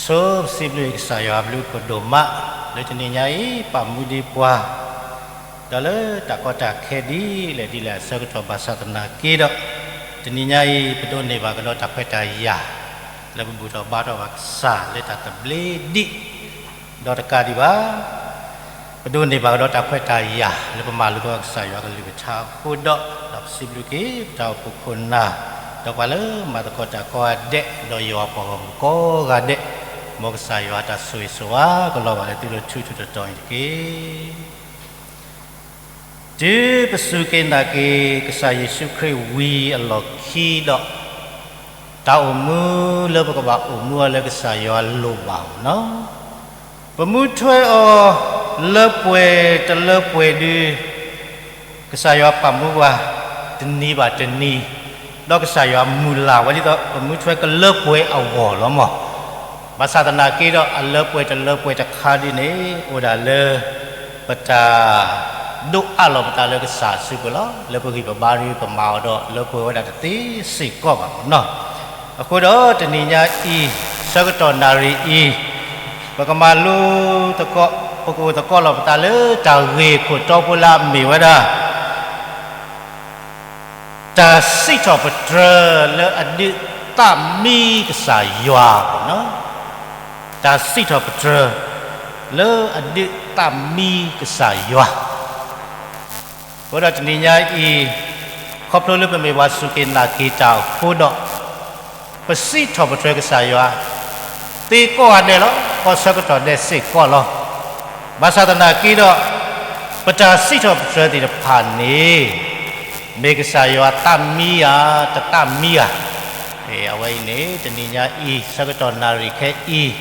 ဆိပစံးဘျုးကစၢ်ယွၤအဘျုးအဖှိၣ်ဒိၣ်မး လၢတနံၤညါအံၤ ပာ်မူဒံးပှၤ ဒီးလၢတၢ်ကီတၢ်ခဲဒ်လဲၣ်ဒ်လဲၣ်အဆၢကတီၢ် ဘၣ်ဆၣ်သနာ်က့ဒီး တနံၤညါအံၤ ပဒိးန့ၢ်ဘၣ်ကဒီးတၢ်ခွဲးတၢ်ယာ် လၢပဘူၣ်ထီၣ်ဘါထီၣ်ဘၣ်ကစၢ်လၢတၢ်သဘျ့ဒံး ဒီးတကးဒံးဘၣ် ပဒိးန့ၢ်ဘၣ်ကဒီးတၢ်ခွဲးတၢ်ယာ် လၢပမၤလိသကိးကစၢ်ယွၤကလုၢ်ကထါအဃိဒီး ဒီးပစံးဘျုးက့ၤပတၢ်အိၣ်ဖှိၣ်ခိၣ်နၢ် ဒီးပှၤလၢမၤသကိးတၢ်ကိးဂၤဒဲး ဒီးယွၤအပှၤဂီၢ်မုၢ်ကိးဂၤဒဲး, မ်ကစၢ်ယွၤတၢ်ဆိၣ်ဂ့ၤဆိၣ်ဝါကလီၤဘၣ်လၢသုလၢထူထူတီတီအံၤတက့ၢ်. တုၤပစူၢ်က့ၤနာ်က့ၤ ကစၢ်ယ့ၣ်ၡူးခရံာ်ဝံၤအလီၢ်ခံဒီး တၢ်အိၣ်မူလၢပကဘၣ်အိၣ်မူအီၤလၢကစၢ်ယွၤလိၣ်ဘၣ်အီၤနီၤ ပမူထွဲအီၤ လၢပှဲၤတလၢပှဲၤဒုး ကစၢ်ယွၤပာ်မူပှၤ တနံၤဘၣ်တနံၤ, ဒီးကစၢ်ယွၤမုၢ်လၢ်ဝဲဒ်သိး ပမူထွဲကလၢပှဲၤအဂီၢ်လီၤမး. ဘၣ်ဆၣ်သနာ်က့ဒီး အလၢပှဲၤတလၢပှဲၤတခါဒ်န့ၣ် အိၣ်ဒၣ်လၢ ပတၢ် ဒိးအးလီၤပသးလၢကစၢ်အစုပူၤလီၤ. လၢပဂံၢ်ပဘါဒုး ပမၤအီၤဒီးလၢပှဲၤဝဲဒၣ်တသ့စ့ၢ်ကီးဘၣ်နီၤ. အဃိဒီးတနံၤညါအံၤ ဆၢကတီၢ်နၣ်ရံၣ်အံၤ ပကမၤလိသကိး ပကအိၣ်သကိးလီၤပသးလၢတၢ်ဂ့ၢ်ခိၣ်တီဖိလၢအမ့ၢ်ဝဲဒၣ် တၢ်စံးထီၣ်ပတြၢၤလၢအဒုးသးမံကစၢ်ယွၤ, တၢ်စံးထီၣ်ပတြၢၤ လၢအဒုးသးမံကစၢ်ယွၤ. အဃိဒီးတနံၤညါအံၤ ခီဖျိလၢပမ့ၢ်ပှၤစူၢ်က့ၤနာ်က့ၤတၢ်အဃိဒီး ပစံးထီၣ်ပတြၢၤကစၢ်ယွၤ သ့ကိးဂၤဒဲးလီၤ. ကိးဆၢကတီၢ်ဒဲးစ့ၢ်ကီးလီၤ. ဘၣ်ဆၣ်သနာ်က့ဒီး ပတၢ်စံးထီၣ်ပတြၢၤသ့ၣ်တဖၣ်န့ၣ် မ့ၢ်ကစၢ်ယွၤသးမံဧါ, တသးမံဧါ. အဝဲအံၤန့ၣ် တနံၤညါအံၤ ဆၢကတီၢ်နၣ်ရံၣ်ခဲအံၤ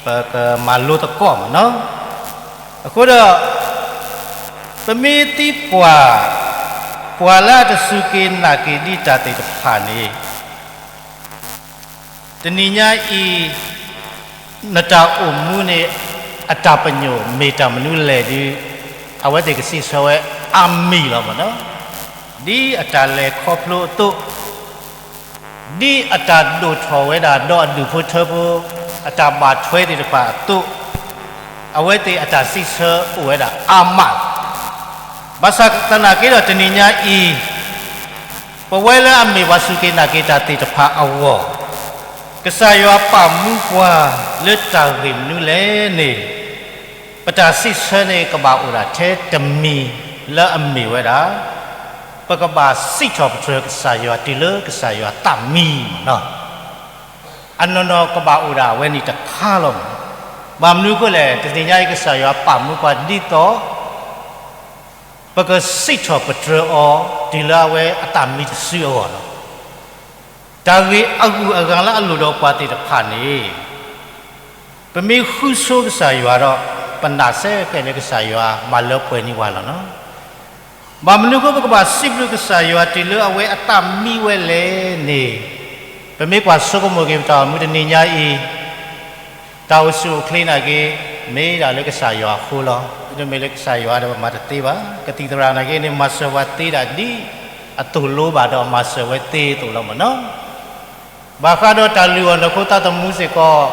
ပကမၤလိသကိးမးနီၤ. အဃိဒီး ပမ့ၢ်သံကွၢ် ပှၤလၢအတစူၢ်က့ၤနာ်က့ၤဒံးတၢ်သ့ၣ်တဖၣ်န့ၣ် တနံၤညါအံၤ နတၢ်အိၣ်မူန့ၣ် အတၢ်ပညိၣ်မ့ၢ်တၢ်မနုၤလဲၣ်ဒုး အဝဲသ့ၣ်ကစံးဆၢဝဲအါမံၤလီၤမးနီၤ. ဒ်အတၢ်လဲၤခီဖျိအသိး ဒ်အတၢ်ဒိၣ်ထီၣ်ဝဲဒၣ်ဒီးအဒူၣ်ဖိထၢဖိ အတၢ်ဘၣ်ထွဲသ့ၣ်တဖၣ်အသိး အဝဲသ့ၣ်အတၢ်စံးဆၢအိၣ်ဝဲဒၣ်အါမးလီၤ. ဘၣ်ဆၣ်သနာ်က့ဒီးတနံၤညါအံၤ ပဝဲလၢအမ့ၢ်ပှၤစူၢ်က့ၤနာ်က့ၤတၢ်သ့ၣ်တဖၣ်အဂီၢ် ကစၢ်ယွၤပာ်မူပှၤလၢတၢ်ဂ့ၢ်မနုၤလဲၣ်န့ၣ် ပတၢ်စံးဆၢန့ၣ် ကဘၣ်အိၣ်ဒၣ်ထဲတမံၤလၢအမ့ၢ်ဝဲဒၣ် ပကဘၣ်စံးထီၣ်ပတြၢၤကစၢ်ယွၤတုၤလၢကစၢ်ယွၤသးမံမးနီၤ. အနီၢ်နီၢ်ကဘၣ်အိၣ်ဒၣ်အဝဲန့ၣ်တခါလီၤမး. ဘၣ်မနုၤအဃိလဲၣ် တနံၤညါအံၤကစၢ်ယွၤပာ်မူပှၤဒ်သိး ပကစံးထီၣ်ပတြၢၤအီၤ တုၤလၢအဝဲအသးမံတစုအဂီၢ်လီၤ. တၢ်ဂ့ၢ်အဂုၤအဂၤလၢအလိၣ်ဒီးပှၤသ့ၣ်တဖၣ်န့ၣ် ပမ့ၢ်ဃုဆိကစၢ်ယွၤဒီး ပနာ်စ့ၢ်ကီးလၢကစၢ်ယွၤမၤလၢပှဲၤန့ၢ်ပှၤလီၤနီၤ. ဘၣ်မနုၤအဃိပကဘၣ်စံးဘျုးကစၢ်ယွၤတုၤလၢအဝဲအသးမံဝဲလဲၣ်န့ၣ် ပမ့ၢ်ကွၢ်ဆိကမိၣ်က့ၤပတၢ်အိၣ်မူတနံၤညါအံၤ တၢ်အိၣ်ဆူၣ်အိၣ်ချ့နာ်က့ မ့ၢ်ဒၣ်လၢကစၢ်ယွၤအဃိလီၤ. မ့တမ့ၢ်လၢကစၢ်ယွၤဒီးပမၤတသ့ဘၣ်. ကသံၣ်သရၣ်နာ်က့န့ၣ် မၤစၢၤပှၤသ့ဒၣ်ဒ်အသိၣ်လိဘၣ်ဒီး မၤစၢၤဝဲသ့အသိးလီၤမးနီၤ. ဘၣ်ဃးဒီးတၢ်လုၢ်အီၣ်နၢ်ခိသးသမူစ့ၢ်ကီး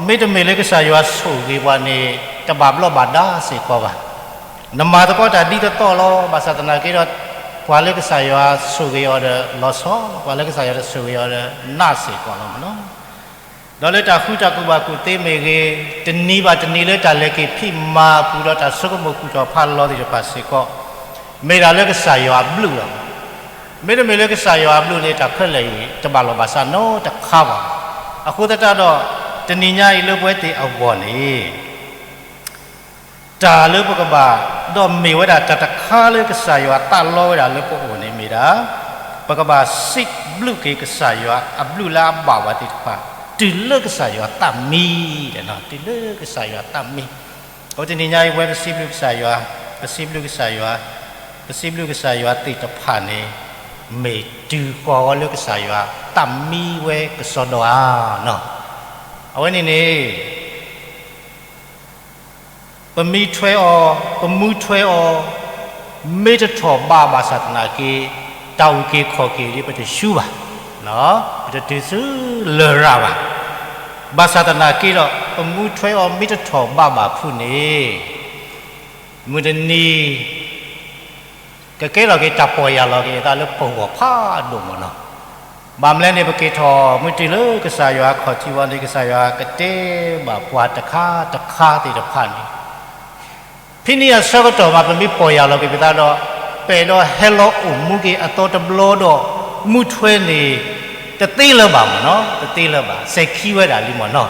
မ့တမ့ၢ်လၢကစၢ်ယွၤဆိၣ်ဂ့ၤပှၤန့ၣ် တဘၣ်ဘျီးဘၣ်ဒါစ့ၢ်ကီးဘၣ်. နမၤသကိးတၢ်ဒ်သိးသိးလီၤ. ဘၣ်ဆၣ်သနာ်က့ဒီး ပှၤလၢကစၢ်ယွၤဆိၣ်ဂ့ၤအီၤဒီးလီၤဆီ, ပှၤလၢကစၢ်ယွၤတဆိၣ်ဂ့ၤအီၤဒီးနးစ့ၢ်ကီးလီၤမးနီၤ. ဒီးလၢတၢ်ဃုတၢ်ကူၣ်ဘၣ်ကူၣ်သ့မ့ၢ်ဂ့ၤ, တနံၤဘၣ်တနံၤလၢတၢ်လဲၤက့ၤဖံးမၤအပူၤဒီးတၢ်ဆိကမိၣ်ကူၣ်ထီၣ်ဖးလီၤသ့ၣ်တဖၣ်စ့ၢ်ကီး, မ့ၢ်ဒၣ်လၢကစၢ်ယွၤအဘျုးလီၤ. မ့တမ့ၢ်လၢကစၢ်ယွၤအဘျုးန့ၣ် တၢ်ခဲလၢာ်အံၤ တဘၣ်လီၢ်ဘၣ်စးနီတခါဘၣ်. အဃိသတးဒီး တနံၤညါအံၤလၢပဝဲသ့ၣ်အဂီၢ်န့ၣ် တၢ်လၢပကဘၣ် ဒီးမ့ၢ်ဝဲဒၣ်တၢ်တခါလၢကစၢ်ယွၤသးလီဝဲဒၣ်လၢပအိၣ်န့ၣ်မ့ၢ်ဒၣ် ပကဘၣ်စံးဘျုးက့ၤကစၢ်ယွၤအဘျုးလၢအဘၣ်ဝဲသ့ၣ်တဖၣ် တုၤလၢကစၢ်ယွၤသးမံ, တုၤလၢကစၢ်ယွၤသးမံ. အဃိတနံၤညါအံၤ ပဝဲပစံးဘျုးကစၢ်ယွၤ, ပစံးဘျုးကစၢ်ယွၤ, ပစံးဘျုးကစၢ်ယွၤသ့ၣ်တဖၣ်န့ၣ် မ့ၢ်တုၤဃီၤဝဲလၢကစၢ်ယွၤသးမံဝဲကစီဒီဧါနီၤ. အဝဲန့ၣ်န့ၣ် ပမူထွဲအီၤ, ပမူထွဲအီၤ, မ့ၢ်တထီၣ်ဘးဘၣ်ဆၣ်သနာ်က့ တၢ်အုၣ်က့ၤခီၣ်က့ၤဒ်ပတဆူဘၣ်, ပတတုၤဆူလရာ်ဘၣ်. ဘၣ်ဆၣ်သနာ်က့ဒီး မူထွဲအီၤမ့ၢ်တထီၣ်ဘးဘၣ်ဖုးန့ၣ်, မုၢ်တနံၤ ကကဲထီၣ်က့ၤတၢ်ပီၢ်ယၢ်လီၤက့ၤအသးလၢပဂီၢ်ဖးဒိၣ်မ့ၢ်နီၤ. ဘၣ်မနုၤလဲၣ်န့ၣ် ပက့ၤထီၣ်မုၢ်တုၤလၢကစၢ်ယွၤအခီၣ်ထံးဝဲန့ၣ် ကစၢ်ယွၤကတဲဘၣ်ပှၤတခါတခါသ့ၣ်တဖၣ်န့ၣ် ဖဲန့ၣ်အဆၢကတီၢ်မး ပမ့ၢ်ပီၢ်ယၢ်လီၤက့ၤပသးဒီး ပအဲၣ်ဒိးဟဲလီၤအိၣ်မူက့ၤအသီတဘျီဒီး မူထွဲန့ၣ် တသ့လၢၤဘၣ်မ့ၢ်နီၤ, တသ့လၢၤဘၣ်, စဲၤခံဝဲဒၣ်လံမ့ၢ်နီၤ.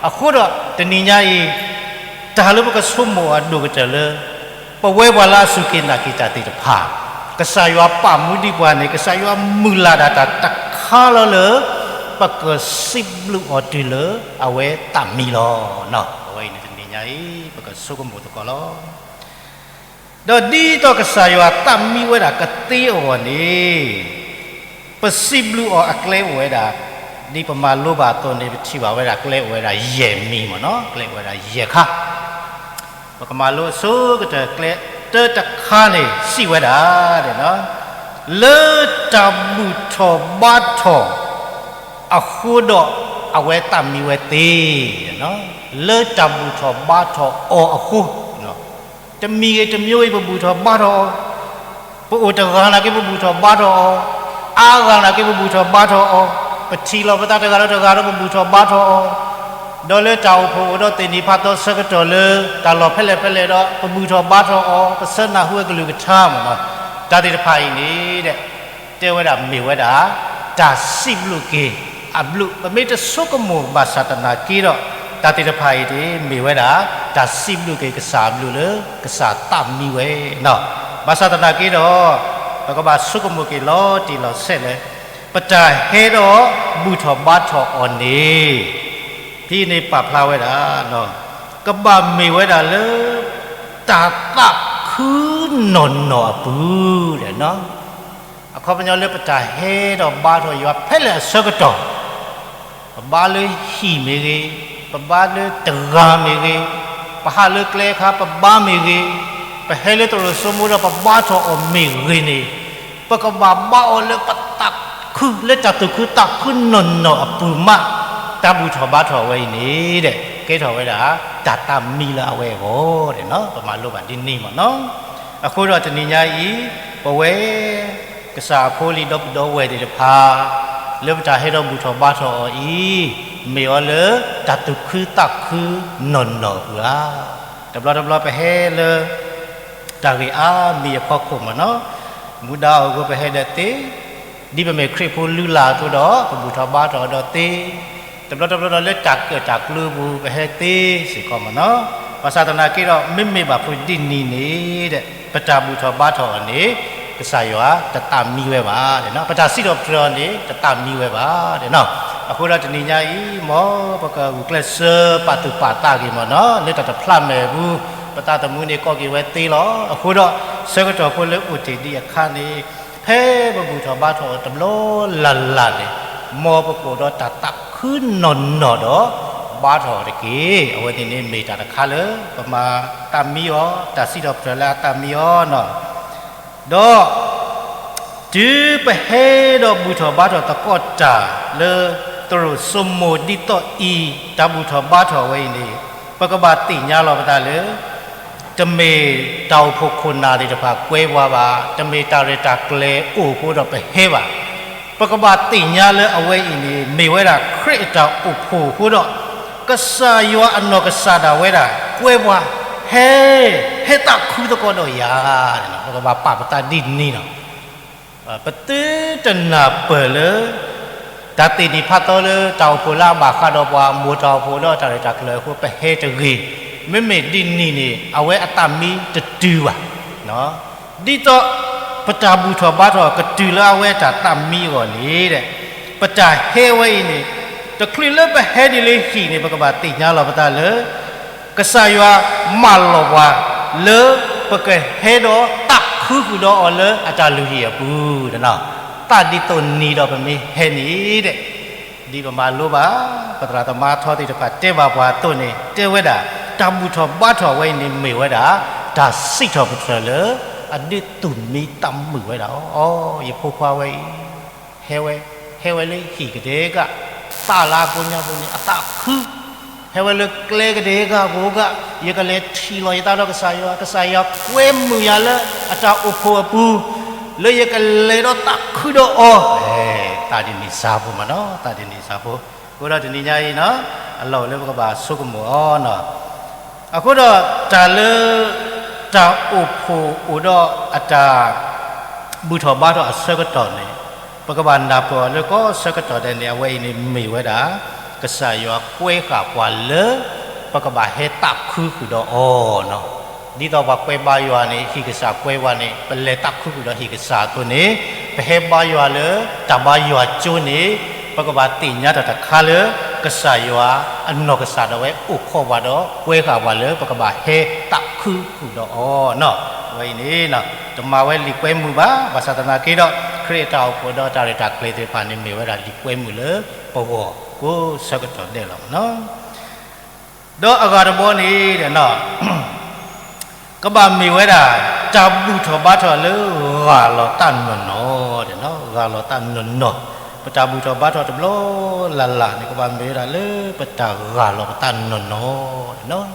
အဃိဒီးတနံၤညါအံၤ တၢ်လၢပကဆိကမိၣ်အဒိၣ်ကတၢၢ်လၢ ပဝဲပှၤလၢအစူၢ်က့ၤနာ်က့ၤတၢ်သ့ၣ်တဖၣ်, ကစၢ်ယွၤပာ်မူဒံးပှၤန့ၣ် ကစၢ်ယွၤမုၢ်လၢ်ဒၣ်တၢ်တခါလီၤလၢ ပကစံးဘျုးအီၤတုၤလၢအဝဲသးမံလီၤ. အဝဲအံၤန့ၣ်တနံၤညါအံၤ ပကဆိကမိၣ်သကိးလီၤ. ဒီးဒ်သိးကစၢ်ယွၤသးမံဝဲဒၣ်ကသ့အဂီၢ်န့ၣ်, ပစံးဘျုးအီၤအကျဲအိၣ်ဝဲဒၣ်, ဒ်ပမၤလိဘၣ်အသိးန့ၣ် ပထံၣ်ဘၣ်ဝဲဒၣ်ကျဲအိၣ်ဝဲဒၣ်ယဲၢ်မံၤမ့ၢ်နီၤ, ကျဲအိၣ်ဝဲဒၣ်ယဲၢ်ခါ. ပကမၤလိအဆိကတၢၢ် ကျဲတၢတခါန့ၣ် စံးဝဲဒၣ် လၢတၢ်ဘူၣ်ထီၣ်ဘါထီၣ်အဃိဒီး အဝဲသးမံဝဲသ့, လၢတၢ်ဘူၣ်ထီၣ်ဘါထီၣ်အီၤအဃိ, တမံၤဂ့ၤတမံၤဂ့ၤ ပဘူၣ်ထီၣ်ဘါထီၣ်အီၤ, ပအိၣ်တဂၤနာ်က့ ပဘူၣ်ထီၣ်ဘါထီၣ်အီၤ, အါဂၤနာ်က့ ပဘူၣ်ထီၣ်ဘါထီၣ်အီၤ, ပထံၣ်လိာ်ပသးတဂၤဒီးတဂၤဒီး ပဘူၣ်ထီၣ်ဘါထီၣ်အီၤ, ဒီးလၢတၢ်အိၣ်ဖှိၣ်အိၣ်ဒီးသ့ၣ်နံၤဖးသီဆၢကတီၢ်လၢ တၢ်လီၢ်ဖဲလဲၣ်ဖဲလဲၣ်ဒီး ပဘူၣ်ထီၣ်ဘါထီၣ်အီၤ, ပဆၢနၢ်ဟူဝဲကလုၢ်ကထါမ့ၢ်နီၤ, တၢ်သ့ၣ်တဖၣ်အံၤန့ၣ် တဲဝဲဒၣ်မ့ၢ်ဝဲဒၣ် တၢ်စံးဘျုးက့ၤအဘျုး, ပမ့ၢ်တဆိကမိၣ်ဘၣ်ဆၣ်သနာ်က့ဒီး တၢ်သ့ၣ်တဖၣ်အံၤန့ၣ် မ့ၢ်ဝဲဒၣ် တၢ်စံးဘျုးက့ၤကစၢ်အဘျုးလၢ ကစၢ်သးမံဝဲနီၤ. ဘၣ်ဆၣ်သနာ်က့ဒီး ပကဘၣ်ဆိကမိၣ်က့ၤလီၤတံၢ်လီၤဆဲးလၢ ပတၢ်ဟဲဒီးဘူၣ်ထီၣ်ဘါထီၣ်အီၤန့ၣ် ဖဲန့ၣ်ပာ်ဖျါဝဲဒၣ် ကဘၣ်မ့ၢ်ဝဲဒၣ်လၢ တၢ်သးခုနီၢ်နီၢ်အပူၤ, အခီပညီလၢပတၢ်ဟဲဒီးဘါထီၣ်ယွၤဖဲလဲၣ်အဆၢကတီၢ်, ပဘါလၢဟံၣ်မ့ၢ်ဂ့ၤ, ပဘါလၢတဂၤမ့ၢ်ဂ့ၤ, ပဟးလၢကျဲအခါပဘါမ့ၢ်ဂ့ၤ, ပဟဲလၢသရိာ်စိမိဒီးပဘါထီၣ်အီၤမ့ၢ်ဂ့ၤန့ၣ်, ပကဘၣ်ဘါအီၤလၢပသးခု လၢတၢ်သူၣ်ခုသးခုနီၢ်နီၢ်အပူၤမး, တၢ်ဘူၣ်ထီၣ်ဘါထီၣ်ဝဲအံၤန့ၣ်ဒီး ကဲထီၣ်ဝဲဒၣ် တၢ်သးမံလၢအဝဲအဂီၢ်, ပမၤလိဘၣ်ဒ်န့ၣ်မ့ၢ်နီၤ. အဃိဒီးတနံၤညါအံၤ ပဝဲ ကစၢ်အဖိလံၤဒီပုၢ်ဒီဝဲၢ်သ့ၣ်တဖၣ် လၢပတၢ်ဟဲဒီးဘူၣ်ထီၣ်ဘါထီၣ်အီၤအံၤ, မ့ၢ်အီၤလၢတၢ်သူၣ်ခုသးခုနီၢ်နီၢ်အပူၤဧါ. တဘျီတဘျီပဟဲလၢ တၢ်ဂ့ၢ်အါမံၤအဖီခိၣ်မ့ၢ်နီၤ, မူဒါအီၤအဃိပဟဲဒီးသ့, ဒ်ပမ့ၢ်ခရံာ်ဖိလုၢ်လၢ်အသိးဒီး ပဘူၣ်ထီၣ်ဘါထီၣ်အီၤဒီးသ့, တဘျီတဘျီဒီးလၢတၢ်ကၢၣ်တၢ်ကျူပူၤပဟဲသ့စ့ၢ်ကီးမ့ၢ်နီၤ. ဘၣ်ဆၣ်သနာ်က့ဒီး မ့မ့ၢ်ဘၣ်ဖုးဒ်န့ၣ်န့ၣ်ဒီး ပတၢ်ဘူၣ်ထီၣ်ဘါထီၣ်အီၤန့ၣ် ကစၢ်ယွၤတသးမံဝဲဘၣ်, ပတၢ်စံးထီၣ်ပတြၢၤအီၤန့ၣ် တသးမံဝဲဘၣ်နီၤ. အဃိဒီးတနံၤညါအံၤ မ်ပကဂုာ်ကျဲးစၢးပာ်သူၣ်ပာ်သးဂ့ၤမ့ၢ်နီၤ, လၢတၢ်တဖျးမဲာ်အပူၤ ပသးသမူန့ၣ်ကိးက့ၤဝဲသ့လီၤ. အဃိဒီး ဆၢကတီၢ်ဖိလၢအိၣ်တ့ၢ်ဒံးအခါန့ၣ် ဖဲပဘူၣ်ထီၣ်ဘါထီၣ်အီၤတဘျီလၢ်လၢ်န့ၣ် မ်ပကအိၣ်ဒီးတၢ်သးခုနီၢ်နီၢ်ဒီး ဘါထီၣ်အီၤတက့ၢ်. အဝဲသ့ၣ်န့ၣ်မ့ၢ်တၢ်တခါလၢ ပမၤသးမံအီၤ, တၢ်စံးထီၣ်ပတြၢၤလၢအသးမံအီၤနီၤ. ဒီး တုၤပဟဲဒီးဘူၣ်ထီၣ်ဘါထီၣ်သကိးတၢ်လၢ သရိာ်စိမိၤဒ်သိးအံၤ တၢ်ဘူၣ်ထီၣ်ဘါထီၣ်ဝဲအံၤန့ၣ် ပကဘၣ်သ့ၣ်ညါလီၤပသးလၢ တမ့ၢ်တၢ်အိၣ်ဖှိၣ်ခိၣ်နၢ်သ့ၣ်တဖၣ်ကွဲပှၤဘၣ်, တမ့ၢ်တၢ်ရဲၣ်တၢ်ကျဲၤအိၣ်အဃိဒီးပဟဲဘၣ်. ပကဘၣ်သ့ၣ်ညါလၢအဝဲအံၤန့ၣ် မ့ၢ်ဝဲဒၣ်ခရံာ်အတၢ်အိၣ်ဖှိၣ်အဃိဒီး ကစၢ်ယွၤအနီၢ်ကစၢ်ဒၣ်ဝဲဒၣ် ကွဲပှၤ, ဟဲ, ဟဲသးခုသကိးဒီးယၤ, ပကဘၣ်ပာ်ပသးဒ်န့ၣ်လီၤ. ပသုတနၢ်ပၢၢ်လၢ တၢ်သ့ၣ်နံၤဖးသီလၢတၢ်အိၣ်ဖှိၣ်လၢအဘၣ်ဃးဒီးပှၤ မိၢ်တၢ်အိၣ်ဖှိၣ်ဒီးတၢ်ရဲၣ်တၢ်ကျဲၤအဃိ ပဟဲတဂ့ၤ. မ့မ့ၢ်ဒ်န့ၣ်န့ၣ် အဝဲအသးမံတတုၤဘၣ်. ဒ်သိး ပတၢ်ဘူၣ်ထီၣ်ဘါထီၣ်ကတုၤလၢအဝဲတၢ်သးမံအဂီၢ်န့ၣ်ဒီး ပတၢ်ဟဲဝဲအံၤန့ၣ် တချုးလၢပဟဲဒ်လၢဟံၣ်န့ၣ် ပကဘၣ်သ့ၣ်ညါလီၤပသးလၢ ကစၢ်ယွၤမၢလီၤပှၤလၢ ပကဟဲဒီးသးခုဃုာ်ဒီးအီၤလၢအတၢ်လုၢ်ဟံၣ်အပူၤ, သးဒ်သိးန့ၣ်ဒီးပမ့ၢ်ဟဲန့ၣ်ဒီး ဒ်ပမၤလိဘၣ် ပသရၣ်သမါထီသ့ၣ်တဖၣ်တဲဘၣ်ပှၤအသိးန့ၣ် တဲဝဲဒၣ် တၢ်ဘူၣ်ထီၣ်ဘါထီၣ်ဝဲအံၤန့ၣ်မ့ၢ်ဝဲဒၣ် တၢ်စံးထီၣ်ပတြၢၤလၢ အဒုးသူၣ်မံသးမုာ်ဝဲဒၣ်အီၤ, ယဖိခွါဝဲအံၤ ဟဲဝဲ, ဟဲဝဲလၢဟံၣ်ကဒဲက, သးလၢအကိညါပူၤန့ၣ် အသးခု ဟဲဝဲလၢကျဲကဒဲကဂၤကိးဂၤ, ယကလဲၤထံၣ်လီၤယသးဒီးကစၢ်ယွၤ, ကစၢ်ယွၤကွဲမုာ်ယၤလၢအတၢ်အိၣ်ဖှိၣ်အပူၤ, လၢယကလဲၤဒီးသးခုဒီးအီၤ, သးဒ်န့ၣ်စၢ်ဖိမးနီၤ, သးဒ်န့ၣ်စၢ်ဖိ, အဃိဒီးတနံၤညါအံၤနီၤ, အလီၢ်အိၣ်လၢပကဘၣ်ဆိကမိၣ်အီၤနီၤ, အဃိဒီးတၢ်လၢ တၢ်အိၣ်ဖှိၣ်အိၣ်ဒီးအတၢ် ဘူၣ်ထီၣ်ဘါထီၣ်အဆၢကတီၢ်န့ၣ်, ပကဘၣ်နၢ်ပၢၢ်အီၤလၢကီၢ်ဆၢကတီၢ်ဒဲးန့ၣ် အဝဲအံၤန့ၣ်မ့ၢ်ဝဲဒၣ် ကစၢ်ယွၤကွဲဃာ်ပှၤလၢ ပကဘၣ်ဟဲသးခုဃုာ်ဒီးအီၤနီၤ. ဒ်သိးပှၤကွဲဘါယွၤန့ၣ် ဟ့ၣ်ကစၢ်ကွဲဝဲန့ၣ် ပလဲၤသးခုဃုာ်ဒီးဟ့ၣ်ကစၢ်အသိးန့ၣ်, ပဟဲဘါယွၤလၢ တၢ်ဘါယွၤကၠိန့ၣ်, ပကဘၣ်သ့ၣ်ညါတၢ်တခါလၢ ကစၢ်ယွၤအနီၢ်ကစၢ်ဒၣ်ဝဲအိၣ်ခိးပှၤဒီးကွဲဃာ်ပှၤလၢ ပကဘၣ်ဟဲသးခုဃုာ်ဒီးအီၤနီၤ. အဝဲအံၤန့ၣ် တမၤဝဲလံာ်ကွဲမုာ်ဘၣ်, ဘၣ်ဆၣ်သနာ်က့ဒီး ခရံာ်အတၢ်အိၣ်ဖှိၣ်ဒီးတၢ်ရဲၣ်တၢ်ကျဲၤသ့ၣ်တဖၣ်န့ၣ် မ့ၢ်ဝဲဒၣ်လံာ်ကွဲမုာ်လၢပဂီၢ်ကိးဆၢကတီၢ်ဒဲးလီၤနီၤ. ဒီးအဂၤတဘီန့ၣ် ကဘၣ်မ့ၢ်ဝဲဒၣ် တၢ်ဘူၣ်ထီၣ်ဘါထီၣ်လၢဂၢ်လီၤသးနီၢ်နီၢ်, ဂၢ်လီၤသးနီၢ်နီၢ်, ပတၢ်ဘူၣ်ထီၣ်ဘါထီၣ်တဘျီလၢ်လၢ်န့ၣ် ကဘၣ်မ့ၢ်ဝဲဒၣ်လၢပတၢ်ဂၢ်လီၤပသးနီၢ်နီၢ်.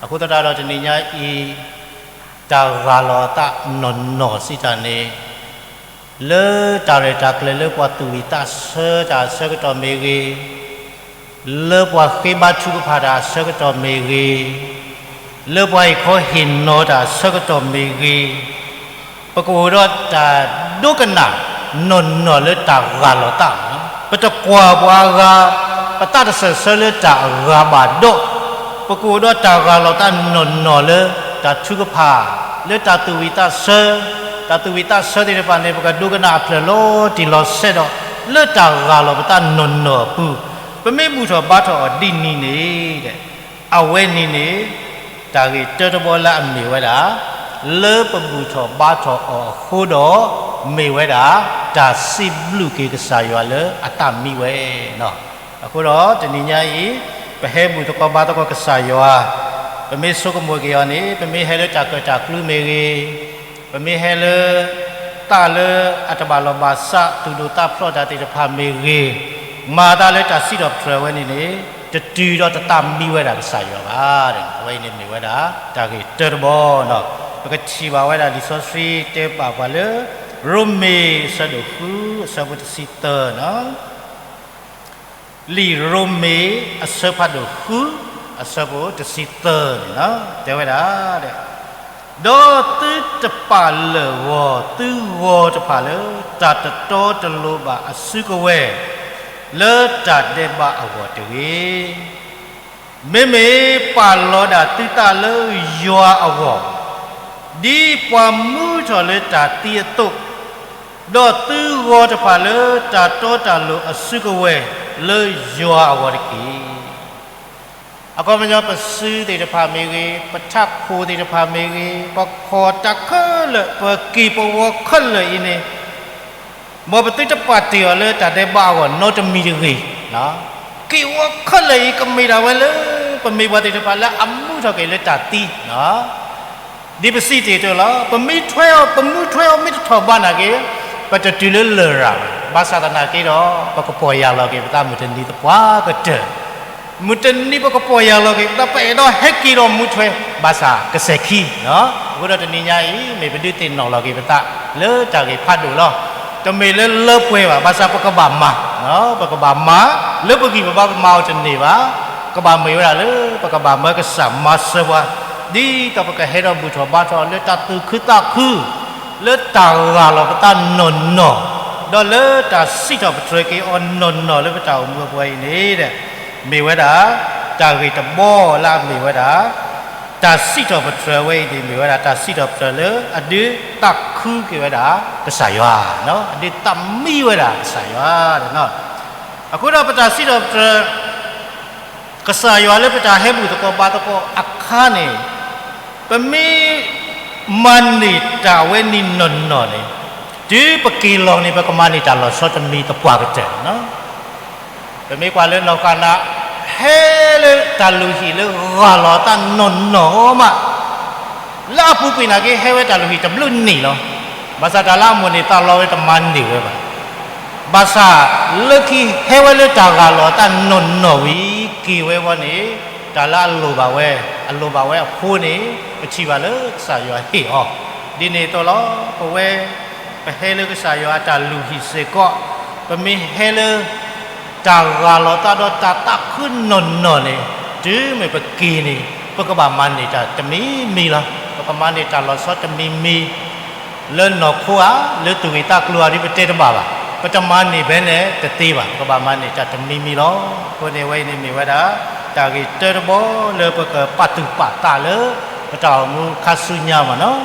အဃိသတးဒီးတနံၤညါအံၤ တၢ်ဂၢ်လီၤသးနီၢ်နီၢ်စံးတၢ်န့ၣ် လၢတၢ်ရဲၣ်တၢ်ကျဲၤလၢပှၤသူၣ်ဝံၣ်သးဆၢတၢ်အဆၢကတီၢ်မ့ၢ်ဂ့ၤ, လၢပှၤဃ့ဘါထုကဖၣ်တၢ်အဆၢကတီၢ်မ့ၢ်ဂ့ၤ, လၢပှၤဟ့ၣ်ခီဟ့ၣ်နီၤတၢ်အဆၢကတီၢ်မ့ၢ်ဂ့ၤ, ပကအိၣ်ဒီးတၢ်ဒိကနၣ်နီၢ်နီၢ်လၢတၢ်ဂၢ်လီၤသး, ပတကွၢ်ပှၤအဂၤ, ပသးတစၢၢ်ဆၢလၢတၢ်အဂၤဘၣ်ဒီး, ပကအိၣ်ဒီးတၢ်ဂၢ်လီၤသးနီၢ်နီၢ်လၢတၢ်ထုကဖၣ်, လၢတၢ်သူၣ်ဝံၣ်သးဆၢ, တၢ်သူၣ်ဝံၣ်သးဆၢသ့ၣ်တဖၣ်န့ၣ် ပကဒိကနၣ်အဖျၢၣ်လီၤတံၢ်လီၤဆဲးဒီး လၢတၢ်ဂၢ်လီၤပသးနီၢ်နီၢ်အပူၤ, ပမ့ၢ်ဘူၣ်ထီၣ်ဘါထီၣ်အီၤဒ်န့ၣ်န့ၣ် အဝဲန့ၣ်န့ၣ် တၢ်ဂ့ၢ်တၢတဘီလၢအမ့ၢ်ဝဲဒၣ် လၢပဘူၣ်ထီၣ်ဘါထီၣ်အီၤအဃိဒီး မ့ၢ်ဝဲဒၣ် တၢ်စံးဘျုးက့ၤကစၢ်ယွၤလၢအသးမံဝဲနီၤ. အဃိဒီးတနံၤညါအံၤ ပဟဲဘူၣ်သကိးဘါသကိးကစၢ်ယွၤ, ပမ့ၢ်ဆိကမိၣ်က့ၤအီၤန့ၣ် ပမ့ၢ်ဟဲလၢတၢ်ကၢၣ်တၢ်ကျူမ့ၢ်ဂ့ၤ, ပမ့ၢ်ဟဲလၢ သးလၢအတဘၣ်လီၢ်ဘၣ်စး သူၣ်ဒိၣ်သးဖျိးတၢ်သ့ၣ်တဖၣ်မ့ၢ်ဂ့ၤ, မၤတၢ်လၢတၢ်စံးထီၣ်ပတြၢၤဝဲန့ၣ်န့ၣ် တတုၤဒီးတသးမံဝဲဒၣ်ကစၢ်ယွၤဘၣ်. အဝဲအံၤန့ၣ်မ့ၢ်ဝဲဒၣ် တၢ်ဂ့ၢ်တၢတဘီနီၤ. ပကထံၣ်ဘၣ်ဝဲဒၣ်လံာ်စီဆှံတဲဘၣ်ပှၤလၢ ရိမ့ၤအဆၢဒိၣ်ဃု အဆၢဖိတဆံသၢနီၤ. လံာ်ရိမ့ၤအဆၢဖးဒိၣ်ဃု အဆၢဖိတဆံသၢန့ၣ် တဲဝဲဒၣ်, ဒီးသုတပာ်လၢာ်ဂီၤသုဂီၤတဖၣ်လၢ တၢ်တတီတလိၤဘၣ်အစုကဝဲၤ လၢတၢ်ဒဲးဘးအဂီၢ်တဂ့ၤ. မ့မ့ၢ်ပာ်လီၤဒၣ်သုသးလၢယွၤအဂီၢ်, ဒ်ပှၤမူထီၣ်လၢတၢ်သံအသိး, ဒီးသုဂီၤတဖၣ်လၢတၢ်တီတၢ်လိၤအစုကဝဲၤလၢယွၤအဂီၢ်တက့ၢ်. အခီပညီပစုသ့ၣ်တဖၣ်မ့ၢ်ဂ့ၤ, ပထးခိၣ်သ့ၣ်တဖၣ်မ့ၢ်ဂ့ၤ, ပခီၣ်တၢ်ခဲလၢာ်, ပက့ၢ်ပဂီၤခဲလၢာ်အံၤန့ၣ် မ်ပသုတပာ်တ့ၢ်အီၤလၢတၢ်ဒဲးဘးအဂီၢ်နီတမံၤတဂ့ၤ. က့ၢ်ဝီခဲလၢာ်အံၤ ကမ့ၢ်ဒၣ်ဝဲလၢ ပမ့ၢ်ပှၤသ့ၣ်တဖၣ်လၢအမူထီၣ်က့ၤလၢတၢ်သံ, ဒ်ပစံးတ့ၢ်အသိးလီၤ. ပမူထွဲအီၤ, ပမူထွဲအီၤမ့ၢ်တထီၣ်ဘးနာ်က့ၤ, ပတတုၤလၢလရာ်ဘၣ်. ဘၣ်ဆၣ်သနာ်က့ဒီး ပကပီၢ်ယၢ်လီၤက့ၤပသးမုၢ်တနံၤသပှၢ်ကတၢၢ် မုၢ်တနံၤပကပီၢ်ယၢ်လီၤက့ၤပသး ပအဲၣ်ဒိးဟဲက့ၤဒီးမူထွဲ ဘၣ်ဆၣ်ကစဲၤခံ, အဃိဒီးတနံၤညါအံၤ မ့ၢ်ပဒုးသ့ၣ်နီၣ်လီၤက့ၤပသး လၢတၢ်ဂ့ၢ်ဖးဒိၣ်လီၤ. တမ့ၢ်လၢလၢပှဲၤဘၣ်, ဘၣ်ဆၣ်ပကဘၣ်မၤ, ပကဘၣ်မၤ, လၢပဂံၢ်ပဘါပမၤအီၤတန့ၢ်ဘၣ်, ကဘၣ်မ့ၢ်ဝဲဒၣ်လၢ ပကဘၣ်မၢကစၢ်မၤစၢၤပှၤ, ဒ်သိးပကဟဲဒီးဘူၣ်ထီၣ်ဘါထီၣ်လၢတၢ်သူၣ်ခုသးခု လၢတၢ်ဂၢ်လီၤပသးနီၢ်နီၢ်, ဒီးလၢတၢ်စံးထီၣ်ပတြၢၤက့ၤအီၤနီၢ်နီၢ်လၢပတၢ်အိၣ်မူအပူၤအံၤန့ၣ်, မ့ၢ်ဝဲဒၣ် တၢ်ဂ့ၢ်တဘီလၢအမ့ၢ်ဝဲဒၣ် တၢ်စံးထီၣ်ပတြၢၤဝဲအံၤန့ၣ် မ့ၢ်ဝဲဒၣ်တၢ်စံးထီၣ်ပတြၢၤလၢအဒုးသးခုက့ၤဝဲဒၣ်ကစၢ်ယွၤ, အဒုးသးမံဝဲဒၣ်ကစၢ်ယွၤ. အဃိဒီးပတၢ်စံးထီၣ်ပတြၢၤ ကစၢ်ယွၤလၢပတၢ်ဟဲဘူၣ်သကိးဘါသကိးအခါန့ၣ်, ပမ့ၢ်မၤန့ၢ်တၢ်ဝဲန့ၣ်နီၢ်နီၢ်န့ၣ်, တုၤပက့ၤလီၤန့ၣ် ပကမၤန့ၢ်တၢ်လီၤဆီတမံၤသပှၢ်ကတၢၢ်. ပမ့ၢ်ကွၢ်လၢနီၢ်ဃၣ်နၤ ဟဲလၢတၢ်လုၢ်ဟံၣ်လၢဂၢ်လီၤသးနီၢ်နီၢ်မး, လၢအပူၤကွံာ်နာ်က့ ဟဲဝဲတၢ်လုၢ်ဟံၣ်တဘျုးနံၣ်လီၤ. ဘၣ်ဆၣ်တၢ်လၢအမိၣ်န့ၢ်သးလီဝဲတမၤန့ၢ်ဝဲဘၣ်. ဘၣ်ဆၣ်လၢခံဟဲဝဲလၢတၢ်ဂၢ်လီၤအသးနီၢ်နီၢ်ဝံၤ က့ၤဝဲဝီန့ၣ် တၢ်လၢအလိၣ်ဘၣ်ဝဲ, အလိၣ်ဘၣ်ဝဲအဃိန့ၣ် ပထံၣ်ဘၣ်လၢကစၢ်ယွၤဟ့ၣ်အီၤ. ဒ်န့ၣ်အသိးလီၤ. ပဝဲ ပဟဲလၢကစၢ်ယွၤအတၢ်လုၢ်ဟံၣ်စ့ၢ်ကီး, ပမ့ၢ်ဟဲလၢ တၢ်ဂၢ်လီၤသးဒီးတၢ်သးခုနီၢ်နီၢ်န့ၣ် တုၤမ့ၢ်ပက့ၤန့ၣ် ပကဘၣ်မၤန့ၢ်တၢ်တမံၤမံၤလီၤ. ပကမၤန့ၢ်တၢ်လီၤဆီတမံၤမံၤ လၢနီၢ်ခိဧါ, လၢသူၣ်ဂ့ၤသးကျိၤဧါဒ်ပတဲတဘၣ်ဘၣ်. ပတမၤန့ၢ်ဖဲန့ၣ်တသ့ဘၣ်. ပကဘၣ်မၤန့ၢ်တၢ်တမံၤမံၤလီၤ. အဃိန့ၣ် အဝဲအံၤန့ၣ်မ့ၢ်ဝဲဒၣ် တၢ်ဂ့ၢ်တၢတဘီလၢပကပာ်သူၣ်ပာ်သးလၢ ပတၢ်အိၣ်မူခါဆူညါမ့ၢ်နီၤ.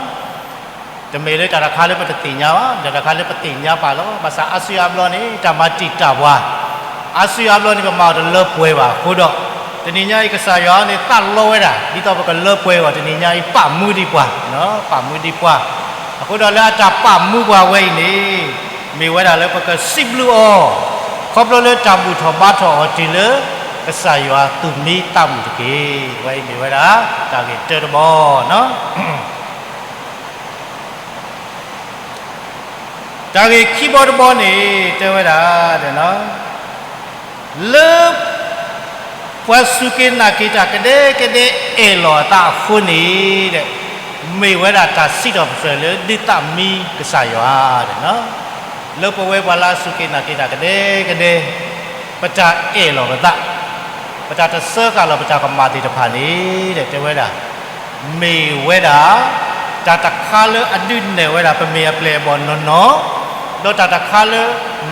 တမ့ၢ်လၢတၢ်တခါလၢပတသ့ၣ်ညါဘၣ်, တၢ်တခါလၢပသ့ၣ်ညါပာ်လီၤ. ဘၣ်ဆၣ်အါစုအါဘျီန့ၣ် တၢ်မၤတံာ်တာ်ပှၤ, အါစုအါဘျီန့ၣ် ပမၤအီၤတလၢပှဲၤဘၣ်အဃိဒီး တနံၤညါအံၤကစၢ်ယွၤန့ၣ်သးလီဝဲဒၣ် ဒ်သိးပကလၢပှဲၤအီၤ တနံၤညါအံၤ ပာ်မူဒံးပှၤ, ပာ်မူဒံးပှၤ. အဃိဒီးလၢအတၢ်ပာ်မူပှၤဝဲအံၤန့ၣ် မ့ၢ်ဝဲဒၣ်လၢပကစံးဘျုးအီၤ ခီဖျိလၢတၢ်ဘူၣ်ထီၣ်ဘါထီၣ်အီၤတုၤလၢ ကစၢ်ယွၤသူၣ်မံသးမုာ်တက့ၢ်. ဝဲအံၤမ့ၢ်ဝဲဒၣ် တၢ်ဂ့ၢ်တၢတဘီနီၤ. တၢ်ဂ့ၢ်ခံဘီတဘီန့ၣ် တဲဝဲဒၣ် လၢ ပှၤစူၢ်က့ၤနာ်က့ၤတၢ်ကဒဲကဒဲအဲၣ်လီၤအသးအဃိန့ၣ် မ့ၢ်ဝဲဒၣ်တၢ်စံးထီၣ်ပတြၢၤလၢဒုးသးမံကစၢ်ယွၤ လၢပဝဲပှၤလၢအစူၢ်က့ၤနာ်က့ၤတၢ်ကဒဲကဒဲ ပတၢ်အဲၣ်လီၤပသး, ပတၢ်တဆၢဃာ်လီၤပတၢ်ကမၣ်သ့ၣ်တဖၣ်န့ၣ် တဲဝဲဒၣ် မ့ၢ်ဝဲဒၣ် တၢ်တခါလၢအဒုးနဲၣ်ဝဲဒၣ် ပမ့ၢ်အပျဲၢ်အဘီၣ်နီၢ်နီၢ်, ဒီးတၢ်တခါလၢ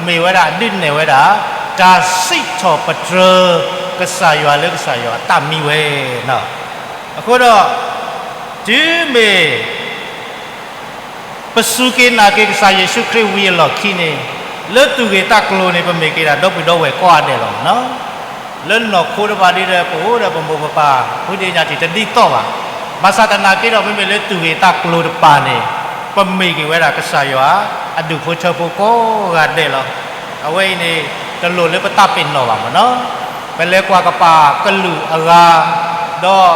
မ့ၢ်ဝဲဒၣ်အဒုးနဲၣ်ဝဲဒၣ် တၢ်စံးထီၣ်ပတြၢၤ ကစၢ်ယွၤလၢကစၢ်ယွၤသးမံဝဲ. အဃိဒီး တုၤမ့ၢ် ပစူၢ်က့ၤနာ်က့ၤကစၢ်ယ့ၣ်ၡူးခရံာ်ဝံၤအလီၢ်ခံန့ၣ် လၢသူၣ်ဂ့ၢ်သးကျိၤန့ၣ် ပမ့ၢ်က့ၤဒၣ်ဒီပုၢ်ဒီဝဲၢ်ကိးဂၤဒဲးလီၤနီၤ. လၢနီၢ်ခိတဖၣ်ဒ်ဒီး ပအိၣ်ဒီးပမိၢ်ပပၢ် ဖုဒ့ညါတံၢ်တဒ်သိးဘၣ်. ဘၣ်ဆၣ်သနာ်က့ဒီး မ့မ့ၢ်လၢသူၣ်ဂ့ၢ်သးကျိၤတဖၣ်န့ၣ် ပမ့ၢ်က့ၤဝဲဒၣ်ကစၢ်ယွၤ အဒူၣ်ဖိထၢဖိကိးဂၤဒဲးလီၤ. အဝဲအံၤန့ၣ် တလိၣ်လၢပသးပ့ၤနီၣ်ဘၣ်မ့ၢ်နီၤ. ပလဲၤကွၢ်ကပာ်ကလုာ်အဂၤ ဒီး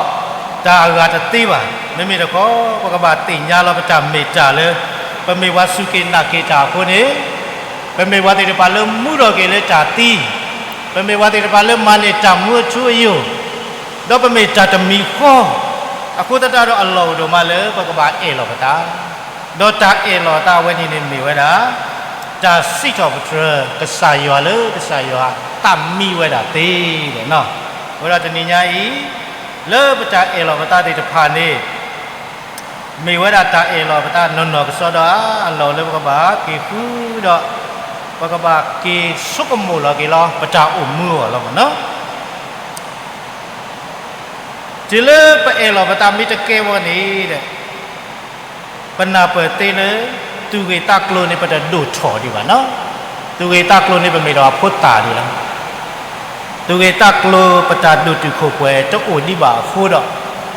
တၢ်အဂၤတသ့ဘၣ်. မ့မ့ၢ်တခီ ပကဘၣ်သ့ၣ်ညါလီၤပတၢ်မ့ၢ်တၢ်လၢ ပမ့ၢ်ပှၤစူၢ်က့ၤနာ်က့ၤတၢ်အဃိန့ၣ် ပမ့ၢ်ပှၤသ့ၣ်တဖၣ်လၢမူထီၣ်က့ၤလၢတၢ်သံ, ပမ့ၢ်ပှၤသ့ၣ်တဖၣ်လၢမၤန့ၢ်တၢ်မူအထူအယိာ်, ဒီးပမ့ၢ်တၢ်တမံၤဃီ, အဃိသတးဒီးအလီၢ်အိၣ်ဒိၣ်မးလၢပကဘၣ်အဲၣ်လီၤပသး, ဒီးတၢ်အဲၣ်လီၤသးအဝဲန့ၣ်န့ၣ်မ့ၢ်ဝဲဒၣ် တၢ်စံးထီၣ်ပတြၢၤ ကစၢ်ယွၤလၢကစၢ်ယွၤသးမံဝဲဒၣ်သ့န့ၣ်လီၤ. အဃိဒီးတနံၤညါအံၤ လၢပတၢ်အဲၣ်လီၤပသးသ့ၣ်တဖၣ်န့ၣ် မ့ၢ်ဝဲဒၣ်တၢ်အဲၣ်လီၤပသးနီၢ်နီၢ်ကစီဒီဧါ, အလီၢ်လၢပကဘၣ်က့ၤဃုဒီး ပကဘၣ်က့ၤဆိကမိၣ်လီၤက့ၤလီၤ ပတၢ်အိၣ်မူအဂီၢ်လီၤမ့ၢ်နီၤ. တုၤလၢပအဲၣ်လီၤပသးမ့ၢ်တကဲဝဲန့ၣ်ဒီး ပနၢ်ပၢၢ်သ့လၢ သူၣ်ဂ့ၢ်သးကျိၤန့ၣ် ပတဒိၣ်ထီၣ်ဒံးဘၣ်နီၤ. သူၣ်ဂ့ၢ်သးကျိၤန့ၣ် ပမ့ၢ်ဒီးအဖိသၣ်ဒံးလီၤ. သူၣ်ဂ့ၢ်သးကျိၤပတၢ်ဒိၣ်တုာ်ခိၣ်ပှဲၤတအိၣ်ဒံးဘၣ်အဃိဒီး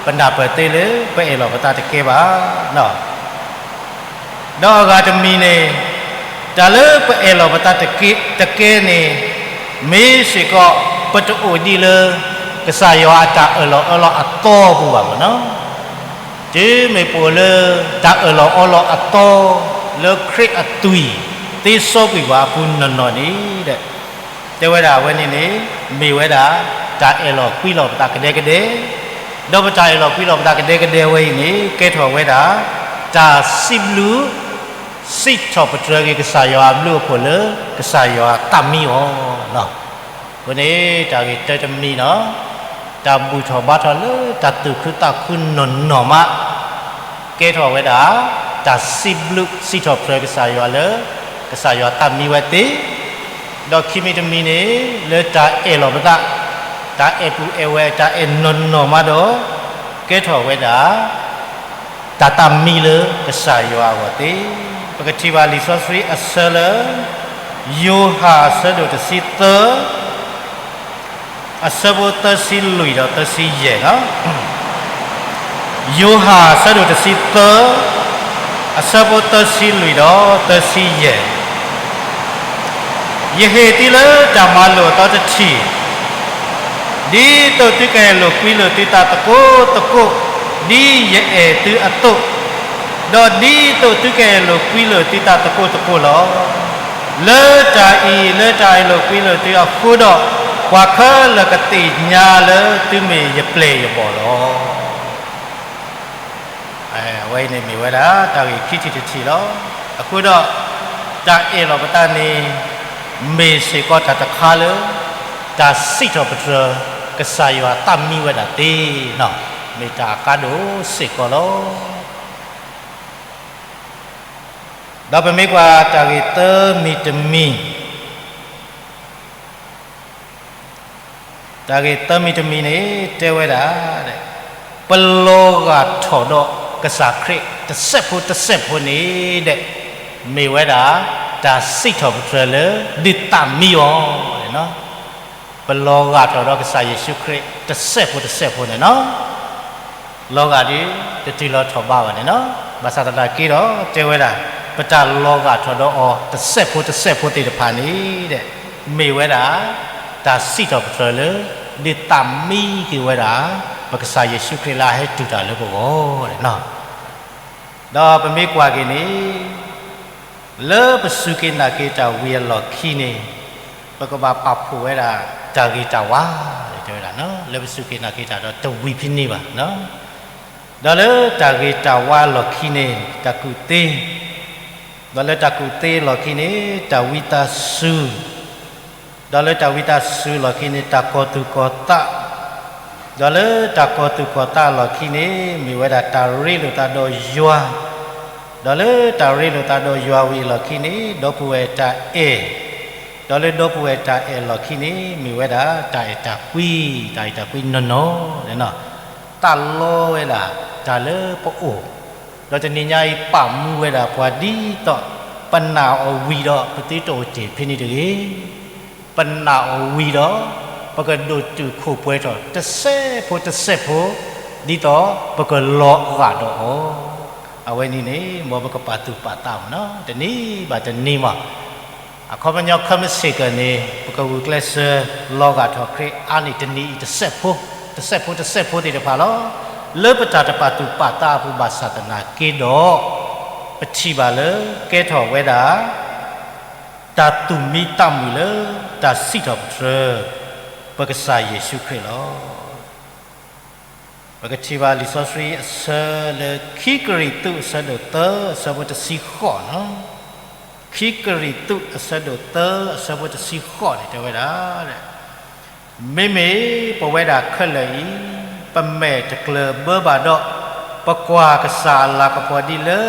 ပနၢ်ပၢၢ်သ့လၢ ပအဲၣ်လီၤပသးတကဲဘၣ် ဒီးအဂၤတမံၤန့ၣ် တၢ်လၢပအဲၣ်လီၤပသးတကဲ, တကဲန့ၣ် မ့ၢ်စ့ၢ်ကီး ပတအိၣ်ဒံးလၢ ကစၢ်ယွၤအတၢ်အၢၣ်လီၤအီလီၤအသီပူၤဘၣ်မ့ၢ်နီၤ. တုၤမ့ၢ်ပအိၣ်လၢ တၢ်အၢၣ်လီၤအီလီၤအသီ လၢခရံာ်အသွံၣ် သ့စီကွံာ်ပှၤအပူၤနီၢ်နီၢ်န့ၣ်ဒီး တဲဝဲဒၣ်အဝဲန့ၣ်န့ၣ် မ့ၢ်ဝဲဒၣ် တၢ်အဲၣ်လီၤကွံလီၤပသးကဒဲကဒဲ, ဒီးပတၢ်အဲၣ်လီၤကွံလီၤပသးကဒဲကဒဲဝဲအံၤန့ၣ် ကဲထီၣ်ဝဲဒၣ် တၢ်စံးဘျုး စံးထီၣ်ပတြၢၤက့ၤကစၢ်ယွၤအဘျုးအဖှိၣ်လၢ ကစၢ်ယွၤသးမံအီၤလီၤ. အဃိန့ၣ် တၢ်ဂ့ၢ်တၢတမံၤနီၤ, တၢ်ဘူၣ်ထီၣ်ဘါထီၣ်လၢတၢ်သူၣ်ခုသးခုနီၢ်နီၢ်မး ကဲထီၣ်ဝဲဒၣ် တၢ်စံးဘျုးစံးထီၣ်ပတြၢၤကစၢ်ယွၤလၢ ကစၢ်ယွၤသးမံဝဲသ့, ဒီးခံမံၤတမံၤန့ၣ် လၢတၢ်အဲၣ်လီၤပသး, တၢ်အဲၣ်ပုၢ်အဲၣ်ဝဲၢ် တၢ်အဲၣ်နီၢ်နီၢ်မးဒီး ကဲထီၣ်ဝဲဒၣ် တၢ်သးမံလၢကစၢ်ယွၤအဂီၢ်သ့. ပကထံၣ်ဘၣ်လံာ်စီဆှံအဆၢလၢ ယိၤဟၣ်အဆၢဒိၣ်တဆံသၢ အဆၢဖိသၢဆံလွံၢ်ဒီးသၢဆံယဲၢ်လီၤ. ယိၤဟၣ်အဆၢဒိၣ်တဆံသၢ အဆၢဖိသၢဆံလွံၢ်ဒီးသၢဆံယဲၢ်, ယဟ့ၣ်သုလၢတၢ်မၤလိာ်အသီတထံၣ်, ဒ်သိးသုကအဲၣ်လိာ်ကွံလိာ်သုသးသကိးသကိး, ဒ်ယအဲၣ်သုအသိး, ဒီးဒ်သိးသုကအဲၣ်လိာ်ကွံလိာ်သုသးသကိးသကိးလီၤ. လၢတၢ်အံၤ လၢတၢ်အ့ၣ်လိာ်ကွံလိာ်သုအဃိဒီး, ပှၤခဲလၢာ်ကသ့ၣ်ညါလၢသုမ့ၢ်ယပျဲၢ်ယဘီၣ်လီၤ. အဝဲအံၤန့ၣ်မ့ၢ်ဝဲဒၣ် တၢ်ဂ့ၢ်ခံထံၣ်တထံၣ်လီၤ. အဃိဒီး တၢ်အဲၣ်လီၤပသးန့ၣ် မ့ၢ်စ့ၢ်ကီးတၢ်တခါလၢ တၢ်စံးထီၣ်ပတြၢၤ ကစၢ်ယွၤသးမံဝဲဒၣ်သ့, မ့ၢ်တၢ်အကါဒိၣ်စ့ၢ်ကီးလီၤ. ဒီးပမ့ၢ်ကွၢ်တၢ်ဂ့ၢ်သၢမံၤတမံၤ, တၢ်ဂ့ၢ်သၢမံၤတမံၤန့ၣ် တဲဝဲဒၣ်, ပလီၤဂာ်ထီၣ်ဒီးကစၢ်ခရံာ်တစဲးဖိတစဲးဖိန့ၣ်ဒီး, မ့ၢ်ဝဲဒၣ် တၢ်စံးထီၣ်ပတြၢၤလၢ ဒုးသးမံအီၤ ပလီၤဂာ်ထီၣ်ဒီးကစၢ်ယ့ၣ်ၡူးခရံာ်တစဲးဖိတစဲးဖိန့ၣ်လီၤ. လီၤဂာ်ဒီး တတုၤလီၤထီၣ်ဘးဘၣ်န့ၣ်လီၤ. ဘၣ်ဆၣ်သနာ်က့ဒီး တဲဝဲဒၣ် ပတၢ်လီၤဂာ်ထီၣ်ဒီးအီၤတစဲးဖိတစဲးဖိသ့ၣ်တဖၣ်န့ၣ်ဒီး, မ့ၢ်ဝဲဒၣ် တၢ်စံးထီၣ်ပတြၢၤလၢ ဒုးသးမံက့ၤဝဲဒၣ် ပကစၢ်ယ့ၣ်ၡူးခရံာ်လၢအဟဲတုၤတၢ်လၢပဂီၢ်န့ၣ်လီၤ. ဒီးပမ့ၢ်ကွၢ်က့ၤန့ၣ် လၢပစူၢ်က့ၤနာ်က့ၤတၢ်ဝံၤအလီၢ်ခံန့ၣ်, ပကဘၣ်ပာ်ဖှိၣ်ဝဲဒၣ် တၢ်ဂ့ၤတၢ်ဝါ တဲဝဲဒၣ်, လၢပစူၢ်က့ၤနာ်က့ၤတၢ်ဒီးတဝံၤဖဲန့ၣ်ဘၣ်. ဒီးလၢတၢ်ဂ့ၤတၢ်ဝါအလီၢ်ခံန့ၣ် တၢ်ကူၣ်သ့, ဒီးလၢတၢ်ကူၣ်သ့အလီၢ်ခံန့ၣ် တၢ်ဝံသးစူၤ, ဒီးလၢတၢ်ဝံသးစူၤအလီၢ်ခံန့ၣ် တၢ်ကီၤသူၣ်ကီၤသး, ဒီးလၢတၢ်ကီၤသူၣ်ကီၤသးအလီၢ်ခံန့ၣ် မ့ၢ်ဝဲဒၣ်တၢ်ရ့လိာ်သးဒီးယွၤ, ဒီးလၢတၢ်ရ့လိာ်သးဒီးယွၤဝံၤအလီၢ်ခံန့ၣ် ဒီပုၢ်ဝဲၢ်တၢ်အဲၣ်, ဒီးလၢဒီပုၢ်ဝဲၢ်တၢ်အဲၣ်အလီၢ်ခံန့ၣ် မ့ၢ်ဝဲဒၣ်တၢ်အဲၣ်တၢ်ကွံ, တၢ်အဲၣ်တၢ်ကွံနီၢ်နီၢ်န့ၣ်လီၤ. သးလီဝဲဒၣ်တၢ်လၢပအိၣ်, ဒီးတနံၤညါအံၤပာ်မူဝဲဒၣ်ပှၤဒ်သိး ပနာ်အီၤဝံၤဒီး ပသုတအိၣ်တ့ၢ်ဖဲန့ၣ်တဂ့ၤ. ပနာ်အီၤဝံၤဒီး ပကဒိၣ်တုာ်ခိၣ်ပှဲၤထီၣ်တစဲးဖိတစဲးဖိ ဒ်သိးပကလီၤဂာ်ဒီးအီၤ, အဝဲန့ၣ်န့ၣ် မ်ပကပာ်သူၣ်ပာ်သးမးနီၤ တနံၤဘၣ်တနံၤမး. အခီပညီခဲမုၢ်ဆ့ၣ်ကီးန့ၣ် ပကဂုာ်ကျဲးစၢးလီၤဂာ်ထီၣ်ခရံာ်အါန့ၢ် တနံၤအံၤတစဲးဖိ, တစဲးဖိတစဲးဖိသ့ၣ်တဖၣ်လီၤ. လၢပတၢ်တပာ်သူၣ်ပာ်သးအပူၤဘၣ်ဆၣ်သနာ်က့ဒီး, ပထံၣ်ဘၣ်လၢကဲထီၣ်ဝဲဒၣ် တၢ်သူၣ်မံသးမုာ်လၢ တၢ်စံးထီၣ်ပတြၢၤ ပကစၢ်ယ့ၣ်ၡူးခရံာ်လီၤ. ပကထံၣ်ဘၣ်လံာ်စီဆှံအဆၢလၢခံကရံၣ်သူးအဆၢဒိၣ်သၢအဆၢဖိတဆံဃိးန့ၣ်, ခံကရံၣ်သူးအဆၢဒိၣ်သၢအဆၢဖိတဆံဃိးန့ၣ် တဲဝဲဒၣ်, မ့မ့ၢ်ပဝဲဒၣ်ခဲလၢာ်အံၤ ပမဲာ်တကျၢၤဘၢဘၣ်ဒီး ပကွၢ်ကစၢ်အလၤကပီၤဒ်လၢ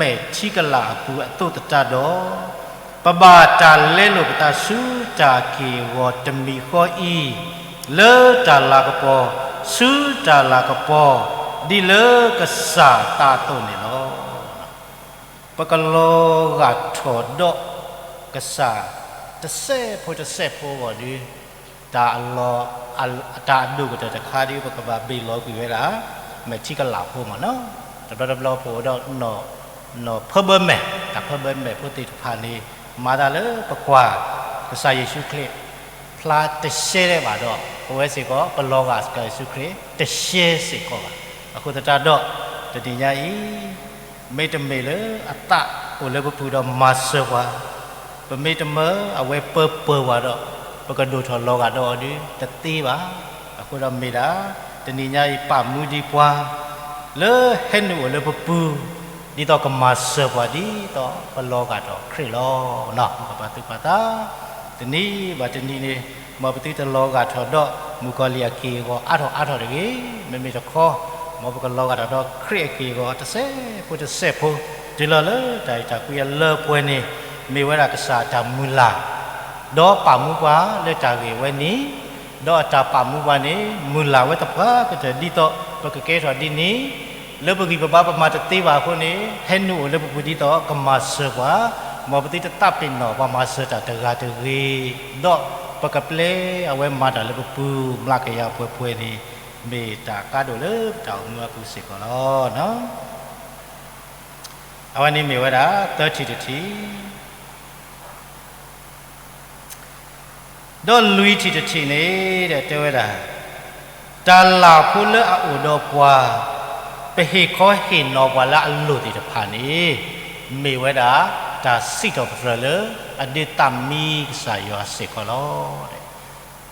မဲာ်ထံကလၤအပူၤအသိးသတးဒီး, ပဘၣ်တၢ်လဲလိာ်ပသးဆူတၢ်က့ၢ်အဂီၤတမံၤဃီအံၤ, လၢတၢ်လၤကပီၤ, ဆူတၢ်လၤကပီၤ, ဒ်လၢကစၢ်သးအသိးန့ၣ်လီၤ. ပကလီၤဂာ်ထီၣ်ဒီးကစၢ်တစဲးဖိတစဲးဖိအဂီၢ်ဒီး, တၢ်အလီၢ်, တၢ်အဒိၣ်ကတၢၢ်တခါဒီး ပကဘၣ်ဘ့ၣ်လီၤကွံာ်ဝဲဒၣ် မဲာ်ထံကလၤဖိမးနီၤ. တဘျီတဘျီပအိၣ်ဒီး နီၢ်ဖၢဘၢမဲာ်, တၢ်ဖၢဘၢမဲာ်ဖိသ့ၣ်တဖၣ်န့ၣ် မၤတၢ်လၢပကွၢ်ကစၢ်ယ့ၣ်ၡူးခရံာ် ဖျါတရှဲဒၣ်ဘၣ်ဒီး ပဝဲစ့ၢ်ကီး ပလီၤဂာ်ကစၢ်ယ့ၣ်ၡူးခရံာ်တရှဲစ့ၢ်ကီးဘၣ်. အဃိသတးဒီး တနံၤညါအံၤ မ့တမ့ၢ်လၢအသးအိၣ်လၢပပူၤဒီးမၤစၢၤပှၤ, ပမ့ၢ်တမၢအဝဲပၢပၢၤပှၤဒီး ပကဒိၣ်ထီၣ်လီၤဂာ်ဒီးအီၤဒုးတသ့ဘၣ်. အဃိဒီးမ့ၢ်ဒၣ် တနံၤညါအံၤပာ်မူဒံးပှၤ လၢဟဲနုာ်အိၣ်လၢပပူၤ ဒ်သိးကမၤစၢၤပှၤဒ်သိးပလီၤဂာ်ဒီးခရံာ်လီၤ. ပကပာ်သူၣ်ပာ်သး တနံၤဘၣ်တနံၤန့ၣ် မ်ပသုတလီၤဂာ်ထီၣ်ဒီးမုၣ်ကီၤလံၢ်အက့ၢ်အဂီၤအါထီၣ်အါထီၣ်တဂ့ၤ. မ့မ့ၢ်တခီ မ်ပကလီၤဂာ်ထီၣ်ဒီးခရံာ်အက့ၢ်အဂီၤတစဲးဖိတစဲးဖိ တုၤလီၤလၢတၢ်အဲၣ်တၢ်ကွံအလၢပှဲၤန့ၣ် မ့ၢ်ဝဲဒၣ်ကစၢ်အတၢ်မုၢ်လၢ် ဒီးပာ်မူပှၤလၢတၢ်ဂ့ၢ်ဝဲန့ၣ်, ဒီးအတၢ်ပာ်မူပှၤန့ၣ် မုၢ်လၢ်ဝဲသပှၢ်ကတၢၢ်ဒ်သိးပကကဲထီၣ်ဒ်န့ၣ်, လၢပဂံၢ်ပဘါပမၤတသ့ဘၣ်အဃိန့ၣ် ဟဲနုာ်အိၣ်လၢပပူၤဒ်သိးကမၤစၢၤပှၤ, မ်ပသုတသးပ့ၤနီၣ်ပှၤမၤစၢၤတၢ်တဂၤတဂ့ၤ, ဒီးပကပျဲအဝဲမၤတၢ်လၢပပူၤ မျးကယၤပှဲၤပှဲၤန့ၣ် မ့ၢ်တၢ်ကါဒိၣ်လၢပတၢ်အိၣ်မူအပူၤစ့ၢ်ကီးလီၤ. အဝဲန့ၣ်မ့ၢ်ဝဲဒၣ် သၢထံၣ်တထံၣ်, ဒီးလွံၢ်ထံၣ်တထံၣ်န့ၣ် တဲဝဲဒၣ်, တၢ်လၢ်ဖိလၢအအိၣ်ဒီးပှၤ, ပဟ့ၣ်ခီဟ့ၣ်နီၤပှၤလၢအလိၣ်သ့ၣ်တဖၣ်န့ၣ် မ့ၢ်ဝဲဒၣ် တၢ်စံးထီၣ်ပတြၢၤလၢ အဒုးသးမံကစၢ်ယွၤစ့ၢ်ကီးလီၤ.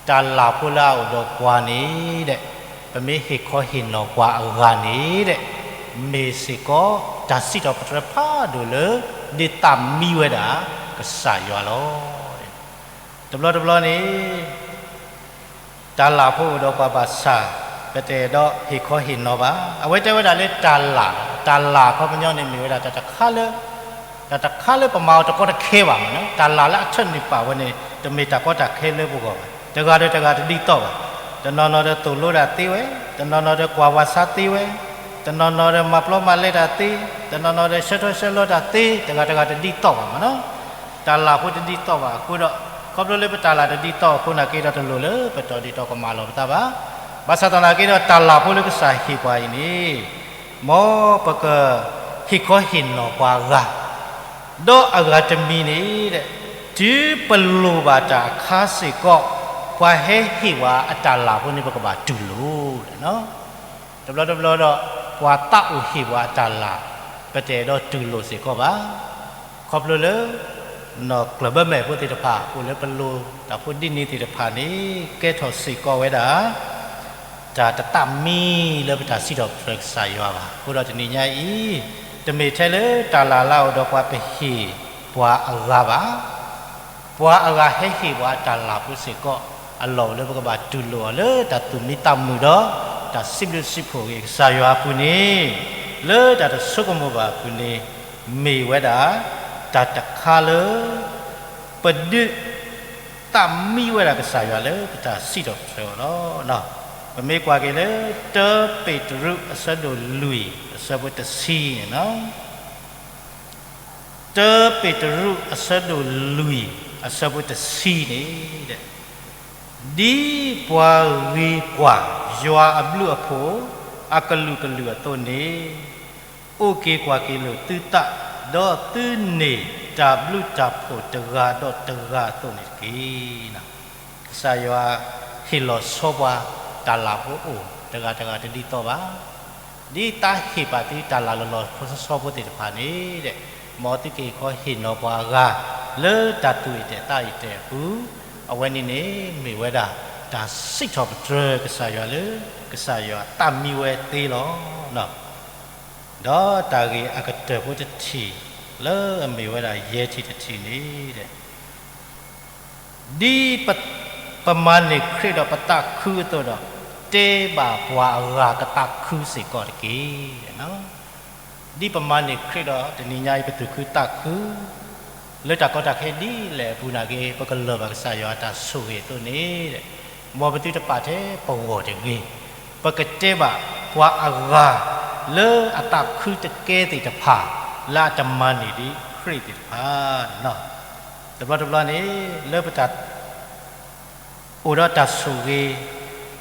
တၢ်လၢ်ဖိလၢအအိၣ်ဒီးပှၤန့ၣ်ဒီး ပမ့ၢ်ဟ့ၣ်ခီဟ့ၣ်နီၤပှၤအဂၤန့ၣ်ဒီး မ့ၢ်စ့ၢ်ကီး တၢ်စံးထီၣ်ပတြၢၤဖးဒိၣ်လၢ ဒုးသးမံဝဲဒၣ် ကစၢ်ယွၤလီၤ. တဘျီတဘျီန့ၣ် တၢ်လၢ်ဖိအိၣ်ဒီးပှၤဘၣ်ဆၣ် ပတအဲၣ်ဒိးဟ့ၣ်ခီဟ့ၣ်နီၤဘၣ်. အဝဲတဲဝဲဒၣ်လၢတၢ်လၢ်, တၢ်လၢ်အခီပညီန့ၣ်မ့ၢ်ဝဲဒၣ်တၢ်တခါလၢ, တၢ်တခါလၢပမၤအီၤတကီတခဲဘၣ်မ့ၢ်နီၤ, တၢ်လၢ်လၢအထၢၣ်န့ၢ်ပာ်ဝဲန့ၣ် တမ့ၢ်တၢ်ကီတၢ်ခဲလၢပဂီၢ်ဘၣ်. တဂၤဒီးတဂၤတဒ်သိးဘၣ်. တနီၤနီၤဒီးသိၣ်လိဒၣ်သ့ဝဲ, တနီၤနီၤဒီးကွၢ်ဝးဆါသ့ဝဲ, တနီၤနီၤဒီးမၤပျီမၤလဲတၢ်သ့, တနီၤနီၤဒီးဆၢထၢၣ်ဆၢလီၤတၢ်သ့, တဂၤတဂၤတဒ်သိးဘၣ်မ့ၢ်နီၤ. တၢ်လၢ်ဖိတဒ်သိးဘၣ်အဃိဒီး, ခီဖျိလၢပတၢ်လၢ်တဒ်သိးအဃိန့ၣ်က့ဒီးတလိၣ်လၢပတီၢ်ဒ့ၣ်တီၢ်ကမၣ်လီၤပသးဘၣ်. ဘၣ်ဆၣ်သနာ်က့ဒီးတၢ်လၢ်ဖိလၢကစၢ်ဟ့ၣ်ပှၤအံၤန့ၣ်, မ်ပကဟ့ၣ်ခီဟ့ၣ်နီၤပှၤအဂၤ, ဒီးအဂၤတမံၤန့ၣ်, တုၤပလိၣ်ဘၣ်တၢ်အခါစ့ၢ်ကီး, ပှၤဟဲဟ့ၣ်ဝဲအတၢ်လၢ်ဖိန့ၣ် ပကဘၣ်တူၢ်လိာ် တဘျီတဘျီဒီး, ပှၤသးအိၣ်ဟ့ၣ်ပှၤအတၢ်လၢ်, ပတအဲၣ်ဒိးတူၢ်လိာ်စ့ၢ်ကီးဘၣ်. ခီဖျိလၢ နီၢ်ကျၢၢ်ဘၢမဲာ်ဖိသ့ၣ်တဖၣ် အိၣ်လၢပလိၣ်တၢ်ဖိဒ်န့ၣ်သ့ၣ်တဖၣ်န့ၣ် ကဲထီၣ်စ့ၢ်ကီးဝဲဒၣ် တၢ်တသးမံလၢပတၢ်စံးထီၣ်ပတြၢၤကစၢ်ယွၤဘၣ်. အဃိဒီးတနံၤညါအံၤ, တမ့ၢ်ထဲလၢတၢ်လၢ်လၢအအိၣ်ဒီးပှၤပဟ့ၣ်ပှၤအဂၤဘၣ်. ပှၤအဂၤဟဲဟ့ၣ်ပှၤအတၢ်လၢ်ဖိစ့ၢ်ကီး, အလီၢ်အိၣ်လၢပကဘၣ်တူၢ်လိာ်အီၤလၢတၢ်သူၣ်မံသးမုာ်ဒီး တၢ်စံးဘျုးစံးဖှိၣ်ဂ့ၤ ကစၢ်ယွၤအပူၤန့ၣ်, လၢတၢ်တဆိကမိၣ်ဘၣ်အပူၤန့ၣ်, မ့ၢ်ဝဲဒၣ် တၢ်တခါလၢ ပဒုးသးမံဝဲဒၣ်ကစၢ်ယွၤလၢပတၢ်စံးထီၣ်ပတြၢၤအီၤလီၤ. ပမ့ၢ်ကွၢ်က့ၤလၢ တၢပ့းတရူး အဆၢဒိၣ်လွံၢ် အဆၢဖိတဆံန့ၣ်လီၤ. တၢပ့းတရူး အဆၢဒိၣ်လွံၢ် အဆၢဖိတဆံန့ၣ်, ဒ်ပှၤဂ့ၤကွၢ် ယွၤအဘျုးအဖှိၣ် အကလုာ်ကလုာ်အသိးန့ၣ်, အိၣ်က့ၤကွၢ်က့ၤလိာ်သုသး, ဒီးသုန့ၢ်တၢ်ဘျုးတၢ်ဖှိၣ်တဂၤဒီးတဂၤအသိးန့ၣ်တက့ၢ်. ကစၢ်ယွၤဟ့ၣ်လီၤဆီပှၤ တၢ်လၢ်ဖိအိၣ်တဂၤတဂၤတဒ်သိးဘၣ်. ဒ်တၢ်ဟ့ၣ်ပာ်သုတၢ်လၢ်လီၤလီၤဆီဆီဖိသ့ၣ်တဖၣ်န့ၣ်ဒီး, မ်သုကဟ့ၣ်ခီဟ့ၣ်နီၤပှၤအဂၤ လၢတၢ်သူၣ်အံၣ်တဲာ်သးအံၣ်တဲာ်အပူၤ, အဝဲန့ၣ်န့ၣ်မ့ၢ်ဝဲဒၣ် တၢ်စံးထီၣ်ပတြၢၤကစၢ်ယွၤလၢ ကစၢ်ယွၤသးမံဝဲသ့လီၤ. ဒီးတၢ်ဂ့ၢ်အကတၢၢ်ဖိတထံၣ် လၢအမ့ၢ်ဝဲဒၣ်ယဲၢ်ထံၣ်တထံၣ်န့ၣ်ဒီး, ဒ်ပမၤန့ၢ်ခရံာ်ဒီးပသးခုအသိးဒီး, တဲဘၣ်ပှၤအဂၤကသးခုစ့ၢ်ကီးတက့ၢ်. ဒ်ပမၤန့ၢ်ခရံာ်ဒီးတနံၤညါအံၤ ပသူၣ်ခုသးခု လၢတၢ်ကီတၢ်ခဲဒ်လဲၣ်အပူၤနာ်က့ ပကလၢၢ်ဘၣ်ကစၢ်ယွၤအတၢ်ဆိၣ်ဂ့ၤအသိးန့ၣ်ဒီး, မ်ပသုတပာ်ထဲပဂီၢ်တဂ့ၤ, ပကတဲဘၣ်ပှၤအဂၤ လၢအသးခုတကဲသ့ၣ်တဖၣ် လၢအတမၤန့ၢ်ဒံးခရံာ်သ့ၣ်တဖၣ်န့ၣ်လီၤ. တဘျီတဘျီန့ၣ် လၢပတၢ် အိၣ်ဒီးတၢ်ဆိၣ်ဂ့ၤ,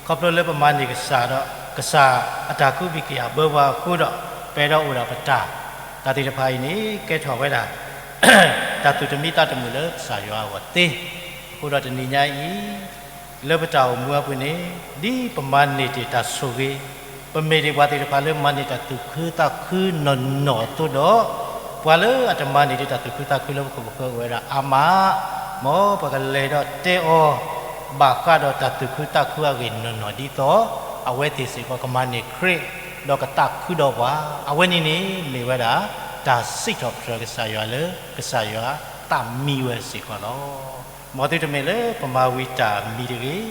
ခီဖျိလၢပမၤန့ၢ်ကစၢ်ဒီး ကစၢ်အတၢ်ကူးဘံၣ်က့ၤအဘၢပှၤအဃိဒီး ပအဲၣ်ဒိးအိၣ်ဒၣ်ပတၢ်, တၢ်သ့ၣ်တဖၣ်အံၤန့ၣ် ကဲထီၣ်ဝဲဒၣ် တၢ်သူၣ်တမံသးတမုာ်လၢကစၢ်ယွၤအဂီၢ်သ့. အဃိဒီးတနံၤညါအံၤ လၢပတၢ်အိၣ်မူအပူၤန့ၣ် ဒ်ပမၤန့ၢ်တ့ၢ်တၢ်ဆိၣ်ဂ့ၤ, ပမ့ၢ်ဒၣ်ပှၤသ့ၣ်တဖၣ်လၢမၤန့ၢ်တၢ်သူၣ်ခုသးခုနီၢ်နီၢ်အသိးဒီး, ပှၤလၢအတမၤန့ၢ်ဒံးတၢ်သူၣ်ခုသးခုလၢပခိၣ်ပဃၢၤအိၣ်ဝဲဒၣ်အါမး, မ်ပကလဲၤဒီးတဲအီၤ ဘၣ်ဃးဒီးတၢ်သူၣ်ခုသးခုအဂ့ၢ်နီၢ်နီၢ်ဒ်သိး အဝဲသ့ၣ်စ့ၢ်ကီးကမၤန့ၢ်ခရံာ် ဒီးကသးခုဒီးပှၤ, အဝဲန့ၣ်န့ၣ်မ့ၢ်ဝဲဒၣ် တၢ်စံးထီၣ်ပတြၢၤကစၢ်ယွၤလၢ ကစၢ်ယွၤသးမံဝဲစ့ၢ်ကီးလီၤ. မ်သုတမ့ၢ်လၢပမၤဝံၤတၢ်မံတဂ့ၤ,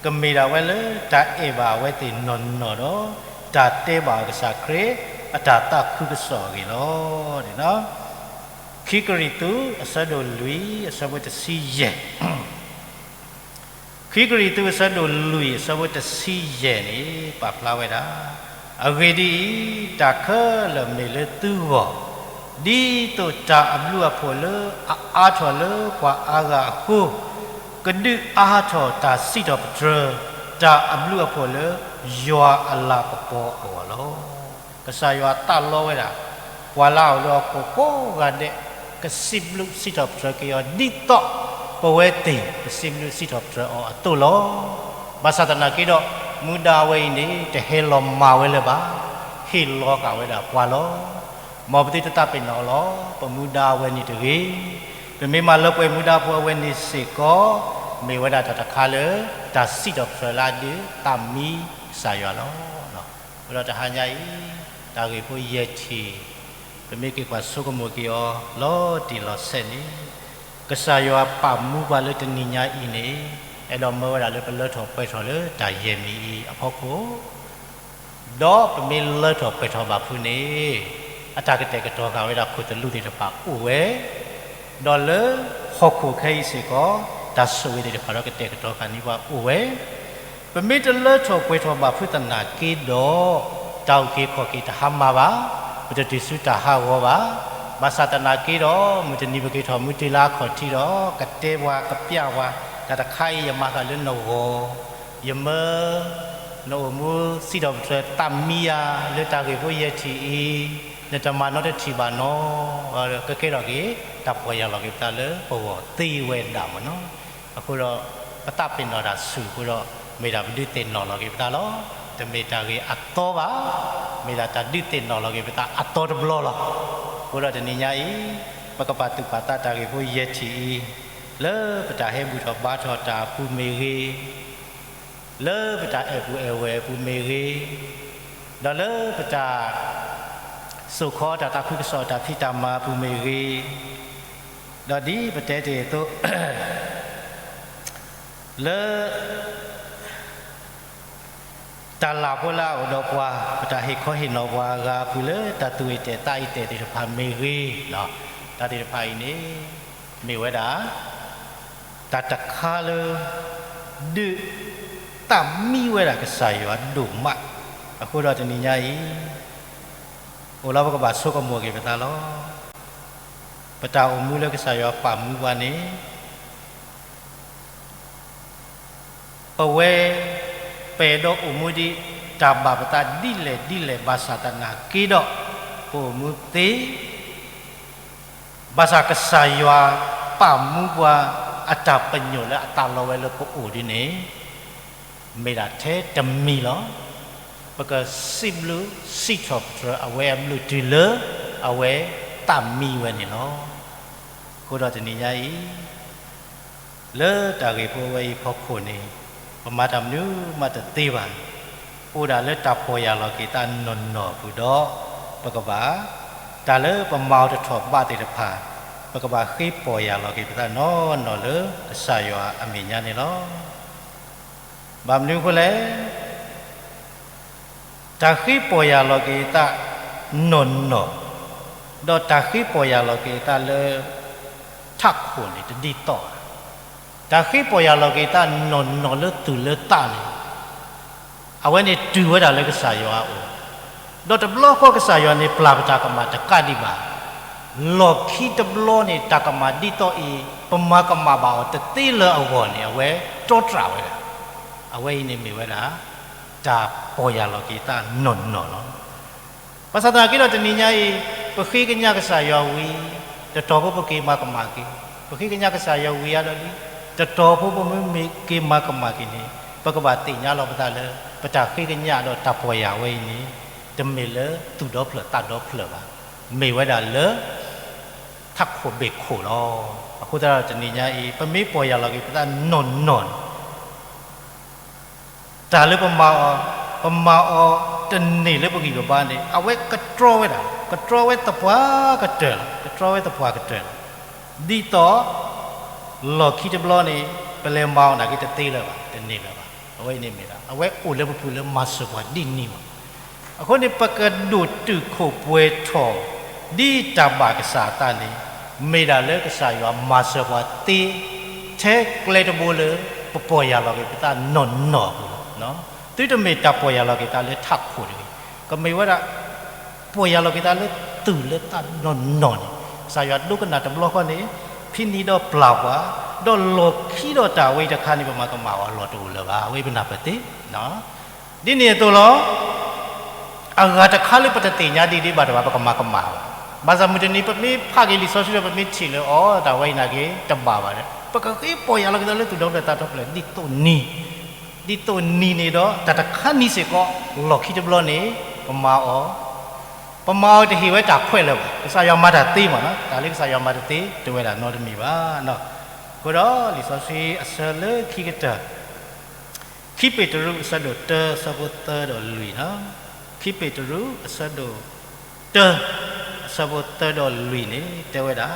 ကမ့ၢ်ဒၣ်ဝဲလၢတၢ်အဲၣ်ဘၣ်အဝဲသ့ၣ်နီၢ်နီၢ်ဒီး တၢ်တဲဘၣ်အီၤကစၢ်ခရံာ် အတၢ်သးခုကစီၣ်အဂ့ၢ်လီၤ. ခံကရံၣ်သူး အဆၢဒိၣ်လွံၢ် အဆၢဖိတဆံယဲၢ် ခံကရံၣ်သူး အဆၢဒိၣ်လွံၢ် အဆၢဖိတဆံယဲၢ်န့ၣ် ပာ်ဖျါဝဲဒၣ်, အဂ့ၢ်ဒ်အံၤ, တၢ်ခဲလၢာ်မ့ၢ်လၢသုဂီၢ်, ဒ်သိးတၢ်အဘျုးအဖှိၣ်လၢအအါထီၣ်လၢပှၤအါဂၤအဃိ, ကဒုးအါထီၣ်တၢ်စံးထီၣ်ပတြၢၤ တၢ်အဘျုးအဖှိၣ်လၢယွၤအလၤကပီၤအဂီၢ်လီၤ. ကစၢ်ယွၤသးလီဝဲဒၣ် ပှၤလၢအအိၣ်လၢဟီၣ်ခိၣ်ကိးဂၤဒဲး ကစံးဘျုးစံးထီၣ်ပတြၢၤက့ၤအီၤ ဒ်သိးပဝဲသ့ၣ် ပစံးဘျုးစံးထီၣ်ပတြၢၤအီၤအသိးလီၤ. ဘၣ်ဆၣ်သနာ်က့ဒီး မူဒါဝဲအံၤန့ၣ် တဟဲလီၤမၢ်ဝဲလၢၤဘၣ်, ဟ့ၣ်လီၤဃာ်ဝဲဒၣ်ပှၤလီၤ. မ်ပသုတသးပ့ၤနီၣ်လီၤ. ပမူဒါအဝဲန့ၣ်တဂ့ၤ, ပမ့ၢ်မၤလၢပှဲၤမူဒါဖိအဝဲန့ၣ်စ့ၢ်ကီး, မ့ၢ်ဝဲဒၣ်တၢ်တခါလၢ တၢ်စံးထီၣ်ပတြၢၤလၢအဒုးသးမံကစၢ်ယွၤလီၤ. အဃိဒီးတဟါညါအံၤ, တၢ်ဂ့ၢ်ဖိယဲၢ်ထံၣ်, ပမ့ၢ်က့ၤကွၢ်ဆိကမိၣ်က့ၤအီၤ လီၤတံၢ်လီၤဆဲးန့ၣ်, ကစၢ်ယွၤပာ်မူပှၤလၢတနံၤညါအံၤန့ၣ်, အဲၣ်ဒိးမၢဝဲဒၣ်လၢပလၢထီၣ်ပှဲၤထီၣ်လၢတၢ်ယဲၢ်မံၤအံၤအဖီခိၣ် ဒီးပမ့ၢ်လၢထီၣ်ပှဲၤထီၣ်ဘၣ်ဖုးန့ၣ်, အတၢ်ကတဲာ်ကတီၤဃာ်ဝဲဒၣ်ခိၣ်သလုးသ့ၣ်တဖၣ်အိၣ်ဝဲ, ဒီးလၢဟီၣ်ခိၣ်ခဲအံၤစ့ၢ်ကီး, တၢ်ဆိၣ်ဂ့ၤသ့ၣ်တဖၣ်ဒီးကတဲာ်ကတီၤဃာ်န့ၢ်ပှၤအိၣ်ဝဲ, ပမ့ၢ်တလၢထီၣ်ပှဲၤထီၣ်ဘၣ်ဖုးသနာ်က့ဒီး, တၢ်အုၣ်က့ၤခီၣ်က့ၤတဟါမၢ်ဘၣ်, ပတတုၤဆူတၢ်ဟးဂီၤဘၣ်, ဘၣ်ဆၣ်သနာ်က့ဒီး မုၢ်တနံၤပက့ၤထီၣ်မူတုၤလၢအခီၣ်ထံးဒီး ကတဲပှၤကပျၢ်ပှၤ, တၢ်တခါအံၤယမၤဃာ်လၢနဂီၢ်, ယမၢ နအိၣ်မူစံးထီၣ်ပတြၢၤသးမံယၤလၢတၢ်ဂ့ၢ်ဖိယဲၢ်ထံၣ်အံၤ, နတမၤနီတထံၣ်ဘၣ်နီၤ, ကကဲထီၣ်က့ၤ တၢ်ပီၢ်ယၢ်လီၤက့ၤပသးလၢပဂီၢ်သ့ဝဲဒၣ်မ့ၢ်နီၤ. အဃိဒီး ပသးပ့ၤနီၣ်တၢ်ဆူၣ်အဃိဒီး မ့ၢ်ဒၣ်ပဒုးသ့ၣ်နီၣ်လီၤက့ၤပသးလီၤ. တမ့ၢ်တၢ်ဂ့ၢ်အသီဘၣ်, မ့ၢ်ဒၣ်တၢ်ဒုးသ့ၣ်နီၣ်လီၤက့ၤပသးအသီတဘျီလီၤ. အဃိဒီးတနံၤညါအံၤ, ပကပာ်သူၣ်ပာ်သးတၢ်ဂ့ၢ်ဖိယဲၢ်ထံၣ်အံၤ, လၢပတၢ်ဟဲဘူၣ်ထီၣ်ဘါထီၣ်တၢ်အပူၤမ့ၢ်ဂ့ၤ, လၢပတၢ်အဲၣ်ပုၢ်အဲၣ်ဝဲၢ်အပူၤမ့ၢ်ဂ့ၤ, ဒီးလၢပတၢ် စိာ်ခီတၢ်သးခုကစီၣ်တၢ်ဖံးတၢ်မၤအပူၤမ့ၢ်ဂ့ၤ, ဒီးဒ်ပတဲတ့ၢ်အသိး လၢ တၢ်လၢ်ဖိလၢအအိၣ်ဒီးပှၤ, ပတၢ်ဟ့ၣ်ခီဟ့ၣ်နီၤပှၤအဂၤအပူၤလၢတၢ်သူၣ်အ့ၣ်တဲာ်သးအ့ၣ်တဲာ်သ့ၣ်တဖၣ်မ့ၢ်ဂ့ၤ, တၢ်သ့ၣ်တဖၣ်အံၤန့ၣ် မ့ၢ်ဝဲဒၣ် တၢ်တခါလၢ ဒုးသးမံဝဲဒၣ်ကစၢ်ယွၤဒိၣ်မး. အဃိဒီးတနံၤညါအံၤ အိၣ်လၢပကဘၣ်ဆိကမိၣ်က့ၤပသးလီၤ. ပတၢ်အိၣ်မူလၢကစၢ်ယွၤပာ်မူပှၤန့ၣ် ပဝဲ ပအဲၣ်ဒိးအိၣ်မူဒ်တၢ်ဘၣ်ပသးဒ်လဲၣ်ဒ်လဲၣ်ဘၣ်ဆၣ်သနာ်က့ဒီး ပအိၣ်မူသ့ ဘၣ်ဆၣ်ကစၢ်ယွၤပာ်မူပှၤအတၢ်ပညိၣ်လၢအသးလီဝဲလၢပအိၣ်ဒ်န့ၣ် မ့ၢ်ဒၣ်ထဲတမံၤလီၤ. ပကစံးဘျုးစံးထီၣ်ပတြၢၤအဝဲအဘျုးတုၤလၢအဝဲသးမံဝဲန့ၣ်လီၤ. အဃိဒီးတနံၤညါအံၤ လၢတၢ်ဂ့ၢ်ဖိအဝဲအံၤဖီခိၣ်န့ၣ် ပမၤတၢ်မနုၤမးတသ့ဘၣ်. အိၣ်ဒၣ်လၢတၢ်ပီၢ်ယၢ်လီၤက့ၤသးနီၢ်နီၢ်အပူၤဒီး ပကဘၣ် တၢ်လၢပမၤအီၤတထီၣ်ဘးသ့ၣ်တဖၣ် ပကဘၣ်ဃ့ပီၢ်ယၢ်လီၤက့ၤပသးနီၢ်နီၢ်လၢကစၢ်ယွၤအမဲာ်ညါန့ၣ်လီၤ. ဘၣ်မနုၤအဃိလဲၣ် တၢ်ဃ့ပီၢ်ယၢ်လီၤက့ၤသးနီၢ်နီၢ် ဒီးတၢ်ဃ့ပီၢ်ယၢ်လီၤက့ၤသးလၢ ထးခိၣ်န့ၣ်တဒ်သိးဘၣ်. တၢ်ဃ့ပီၢ်ယၢ်လီၤက့ၤသးနီၢ်နီၢ်လၢသူၣ်လၢသးန့ၣ် အဝဲန့ၣ်တုၤဝဲဒၣ်လၢကစၢ်ယွၤအအိၣ်, ဒီးတဘျီဃီကစၢ်ယွၤန့ၣ်ပျၢ်ပတၢ်ကမၣ်တကးဒံးဘၣ်. လီၢ်ခံတဘျီန့ၣ် တၢ်ကမၣ်ဒ်သိးအံၤ ပမၤကမၣ်ဘၣ်အီၤတသ့လၢအဂီၢ်န့ၣ် အဝဲတြီတြၢ်ဝဲဒၣ်. အဝဲအံၤန့ၣ်မ့ၢ်ဝဲဒၣ် တၢ်ပီၢ်ယၢ်လီၤက့ၤသးနီၢ်နီၢ်လီၤ. ဘၣ်ဆၣ်သနာ်က့ဒီးတနံၤညါအံၤ ပဃ့ကညးကစၢ်ယွၤဝံၤ တတီၤဖိပက့ၤမၤကမၣ်က့ၤ, ပဃ့ကညးကစၢ်ယွၤဝံၤအါဒီးလံ တတီၤဖိပမ့ၢ်က့ၤမၤကမၣ်က့ၤန့ၣ် ပကဘၣ်သ့ၣ်ညါလီၤပသးလၢ ပတၢ်ဃ့ကညးဒီးတၢ်ပီၢ်ယၢ်ဝဲအံၤန့ၣ် တမ့ၢ်လၢသူၣ်ဒီဖျၢၣ်သးဒီဖျၢၣ်ဘၣ်. မ့ၢ်ဝဲဒၣ်လၢ ထးခိၣ်ဘ့ၣ်ခိၣ်လီၤ. အဃိသတးဒီးတနံၤညါအံၤ ပမ့ၢ်ပီၢ်ယၢ်လီၤက့ၤပသးနီၢ်နီၢ်န့ၣ် တၢ်လၢပမၤအီၤ, ပမၤအီၤတန့ၢ်လၢပဂံၢ်ပဘါန့ၣ် အဝဲကတြီဝဲဒၣ်, ကတြီဝဲသပှၢ်ကတၢၢ်လီၤ, ကတြီဝဲသပှၢ်ကတၢၢ်လီၤ. ဒ်သိး လီၢ်ခံတဘျီန့ၣ် ပလဲၤမၤအီၤနာ်က့တသ့လၢၤဘၣ်, တန့ၢ်လၢၤဘၣ်. အဝဲအံၤန့ၣ်မ့ၢ်ဒၣ် အဝဲအိၣ်လၢပပူၤလၢမၤစၢၤပှၤဒ်န့ၣ်လီၤ. အဃိန့ၣ် ပကဒိၣ်တုာ်ခိၣ်ပှဲၤထီၣ် ဒ်တၢ်ဘၣ်ကစၢ်အသးန့ၣ် မ့ၢ်ဒၣ်လၢကစၢ်ယွၤမၤစၢၤပှၤသ့ ထဲကျဲတဘိလၢ ပပီၢ်ယၢ်လီၤက့ၤပသးနီၢ်နီၢ်အပူၤလီၤ. သုတမ့ၢ်တၢ်ပီၢ်ယၢ်လီၤက့ၤသးလၢထးခိၣ်တဂ့ၤ, ကမ့ၢ်ဝဲဒၣ် ပီၢ်ယၢ်လီၤက့ၤသးလၢသူၣ်လၢသးနီၢ်နီၢ်န့ၣ် ကစၢ်ယွၤဒိကနၣ်တဘျီဃီန့ၣ် ဖံးနံၤဒီးပျၢ်ပှၤ, ဒီးလီၢ်ခံဒီးတၢ်ဝဲအံၤတခါန့ၣ် ပမၤကမၣ်အီၤလီၤတအိၣ်လၢၤဘၣ်. အဝဲပနၢ်ပၢၢ်သ့ ဒ်န့ၣ်အသိးလီၤ. အဂၤတခါလၢပတသ့ၣ်ညါဒ်ဒ်ဘၣ်တဘၣ် ပကမၤကမၣ်ဘၣ်. ဘၣ်ဆၣ်မုၢ်တနံၤ ပမ့ၢ်ဖးက့ၤလံာ်စီဆှံဒီး ပမ့ၢ်ထံၣ်လၢအီၤ တၢ်ဝဲအံၤနာ်က့ တဘၣ်ဘၣ်ဒီး ပကဃ့ပီၢ်ယၢ်လီၤက့ၤသးလၢသူၣ်ဒီဖျၢၣ်သးဒီဖျၢၣ် ဒ်သိးနံၤ, ဒ်သိးနံၤန့ၣ်ဒီး တၢ်တခါနံၤစ့ၢ်ကီး လီၢ်ခံတဘျီန့ၣ် ပမၤအီၤ ပမၤအီၤတဟ့ၣ်ဝဲတၢ်ခွဲးလၢၤဘၣ်. ကစၢ်ယွၤမၤတၢ်သ့မးနီၤ, တၢ်လၢကစၢ်ယွၤမၤတသ့ တဝဲဒၣ်နီတမံၤဘၣ်. အဃိဒီးလံာ်စီဆှံအဆၢလၢခံကတၢၢ်, ခံပ့းတရူးအဆၢဒိၣ်တၢ အဆၢဖိသၢဒီးလွံၢ်နီၤ, ခံပ့းတရူးအဆၢဒိၣ်တၢ အဆၢဖိသၢဒီးလွံၢ်န့ၣ် တဲဝဲဒၣ်,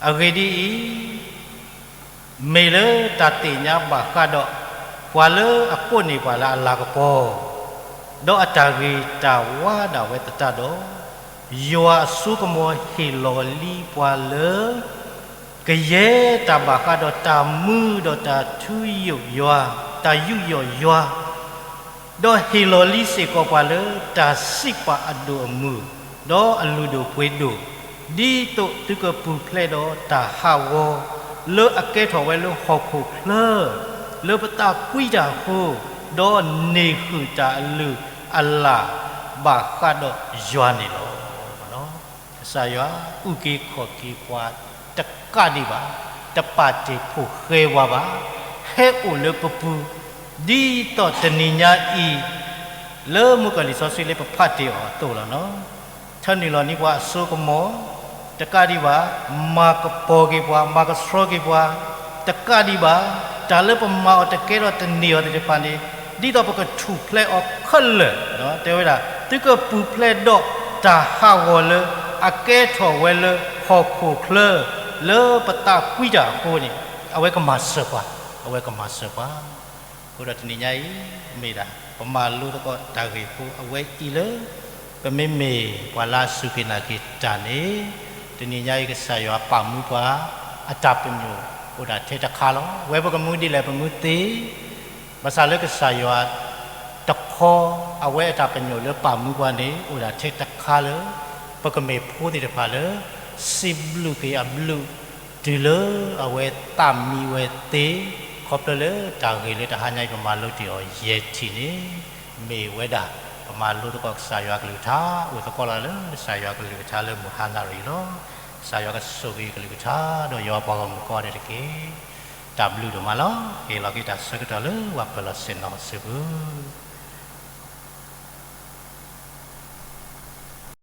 အဂ့ၢ်ဒ်အံၤ, မ့ၢ်လၢတၢ်သ့ၣ်ညါဘၣ်ဃးဒီး ပှၤလၢအကိးန့ၢ်ပှၤလၢအလၤကပီၤ, ဒီးအတၢ်ဂ့ၤတၢ်ဝါဒၣ်ဝဲသတးဒီး, ယွၤအစိကမီၤဟ့ၣ်လီၤလံပှၤလၢ ကယဲၢ်တၢ်ဘၣ်ဃးဒီးတၢ်မုာ်ဒီးတၢ်ထူယိာ်ယွၤ, တၢ်ယူးယီၣ်ယွၤ ဒီးဟ့ၣ်လီၤလံစ့ၢ်ကီးပှၤလၢတၢ်စံးပာ်အဒိၣ်အမုၢ်, ဒီးအလုၢ်ဒိၣ်ပှ့ၤဒိၣ်, ဒ်သိးသုကပူၤဖျဲးဒီးတၢ်ဟးဂီၤ လၢအကဲထီၣ်ဝဲလၢဟီၣ်ခိၣ်ချၢ, လၢပသးကွံတၢ်အဃိ, ဒီးန့ၢ်ဃုာ်တၢ်အလုၢ်အလၢ်ဘၣ်ဃးဒီးယွၤန့ၣ်လီၤ. ကစၢ်ယွၤအုၣ်က့ၤခီၣ်က့ၤပှၤတကးဒံးဘၣ်, တပာ်တ့ၢ်ဖိၣ်ဃဲပှၤဘၣ်, ဟဲအိၣ်လၢပပူၤ, ဒ်သိးတနံၤညါအံၤ လၢမုၢ်ကီၢ်လံာ်စီဆှံလၢပဖးတ့ၢ်အီၤအသိးလီၤနီၤ. ထၢနုာ်လီၤန့ၢ်ပှၤအစိကမီၤ, တကးဒံးဘၣ်, မၤကပီၤက့ၤပှၤ, မၤကဆှီက့ၤပှၤ, တကးဒံးဘၣ်, တၢ်လၢပမၤအီၤတကဲထီၣ်တန့ၢ်အီၤသ့ၣ်တဖၣ်န့ၣ်, ဒ်သိးပကထူၣ်ဖျဲးအီၤခဲလၢာ်, တဲဝဲဒၣ်, သုကပူၤဖျဲးဒီးတၢ်ဟးဂီၤလၢအကဲထီၣ်ဝဲလၢဟီၣ်ခိၣ်ချၢ, လၢပသးကွံတၢ်အဃိန့ၣ်, အဝဲကမၤစၢၤပှၤ, အဝဲကမၤစၢၤပှၤ အဃိဒီးတနံၤညါအံၤ, မ့ၢ်ဒၣ်ပမၤလိသကိးတၢ်ဂ့ၢ်ဖိအဝဲအံၤလၢ ပမ့မ့ၢ်ပှၤလၢအစူၢ်က့ၤနာ်က့ၤတၢ်န့ၣ်, တနံၤညါအံၤကစၢ်ယွၤပာ်မူပှၤ အတၢ်ပညိၣ်အိၣ်ဒၣ်ထဲတခါလီၤ. ဝဲပကမူဒ်လဲၣ်ပမူသ့, ဘၣ်ဆၣ်လၢကစၢ်ယွၤတခီ, အဝဲအတၢ်ပညိၣ်လၢပာ်မူပှၤန့ၣ် အိၣ်ဒၣ်ထဲတခါလၢ ပကမ့ၢ်ဖိသ့ၣ်တဖၣ်လၢ စံးဘျုးက့ၤအဘျုး တုၤလၢအဝဲသးမံဝဲသ့, ခီဖျိလၢတၢ်ဂ့ၢ်လၢတဟါညါအံၤပမၤလိတ့ၢ်အီၤယဲၢ်ထံၣ်န့ၣ်, မ့ၢ်ဝဲဒၣ် ပမၤလိသကိးကစၢ်ယွၤကလုၢ်ကထါ, အိၣ်သကိးလီၤလၢကစၢ်ယွၤကလုၢ်ကထါလၢမုၢ်ဟါနၣ်ရံၣ်လီၤ. ကစၢ်ယွၤကဆိၣ်ဂ့ၤကလုၢ်ကထါ, ဒီးယွၤပှၤဂီၢ်မုၢ်ကိးဂၤဒဲးတက့ၢ်. တၢ်ဘျုးဒိၣ်မးလီၤ. ဟ့ၣ်လီၤက့ၤတၢ်ဆၢကတီၢ်လၢပှၤပၢၤလီၢ်ဆ့ၣ်နီၤအစုပူၤ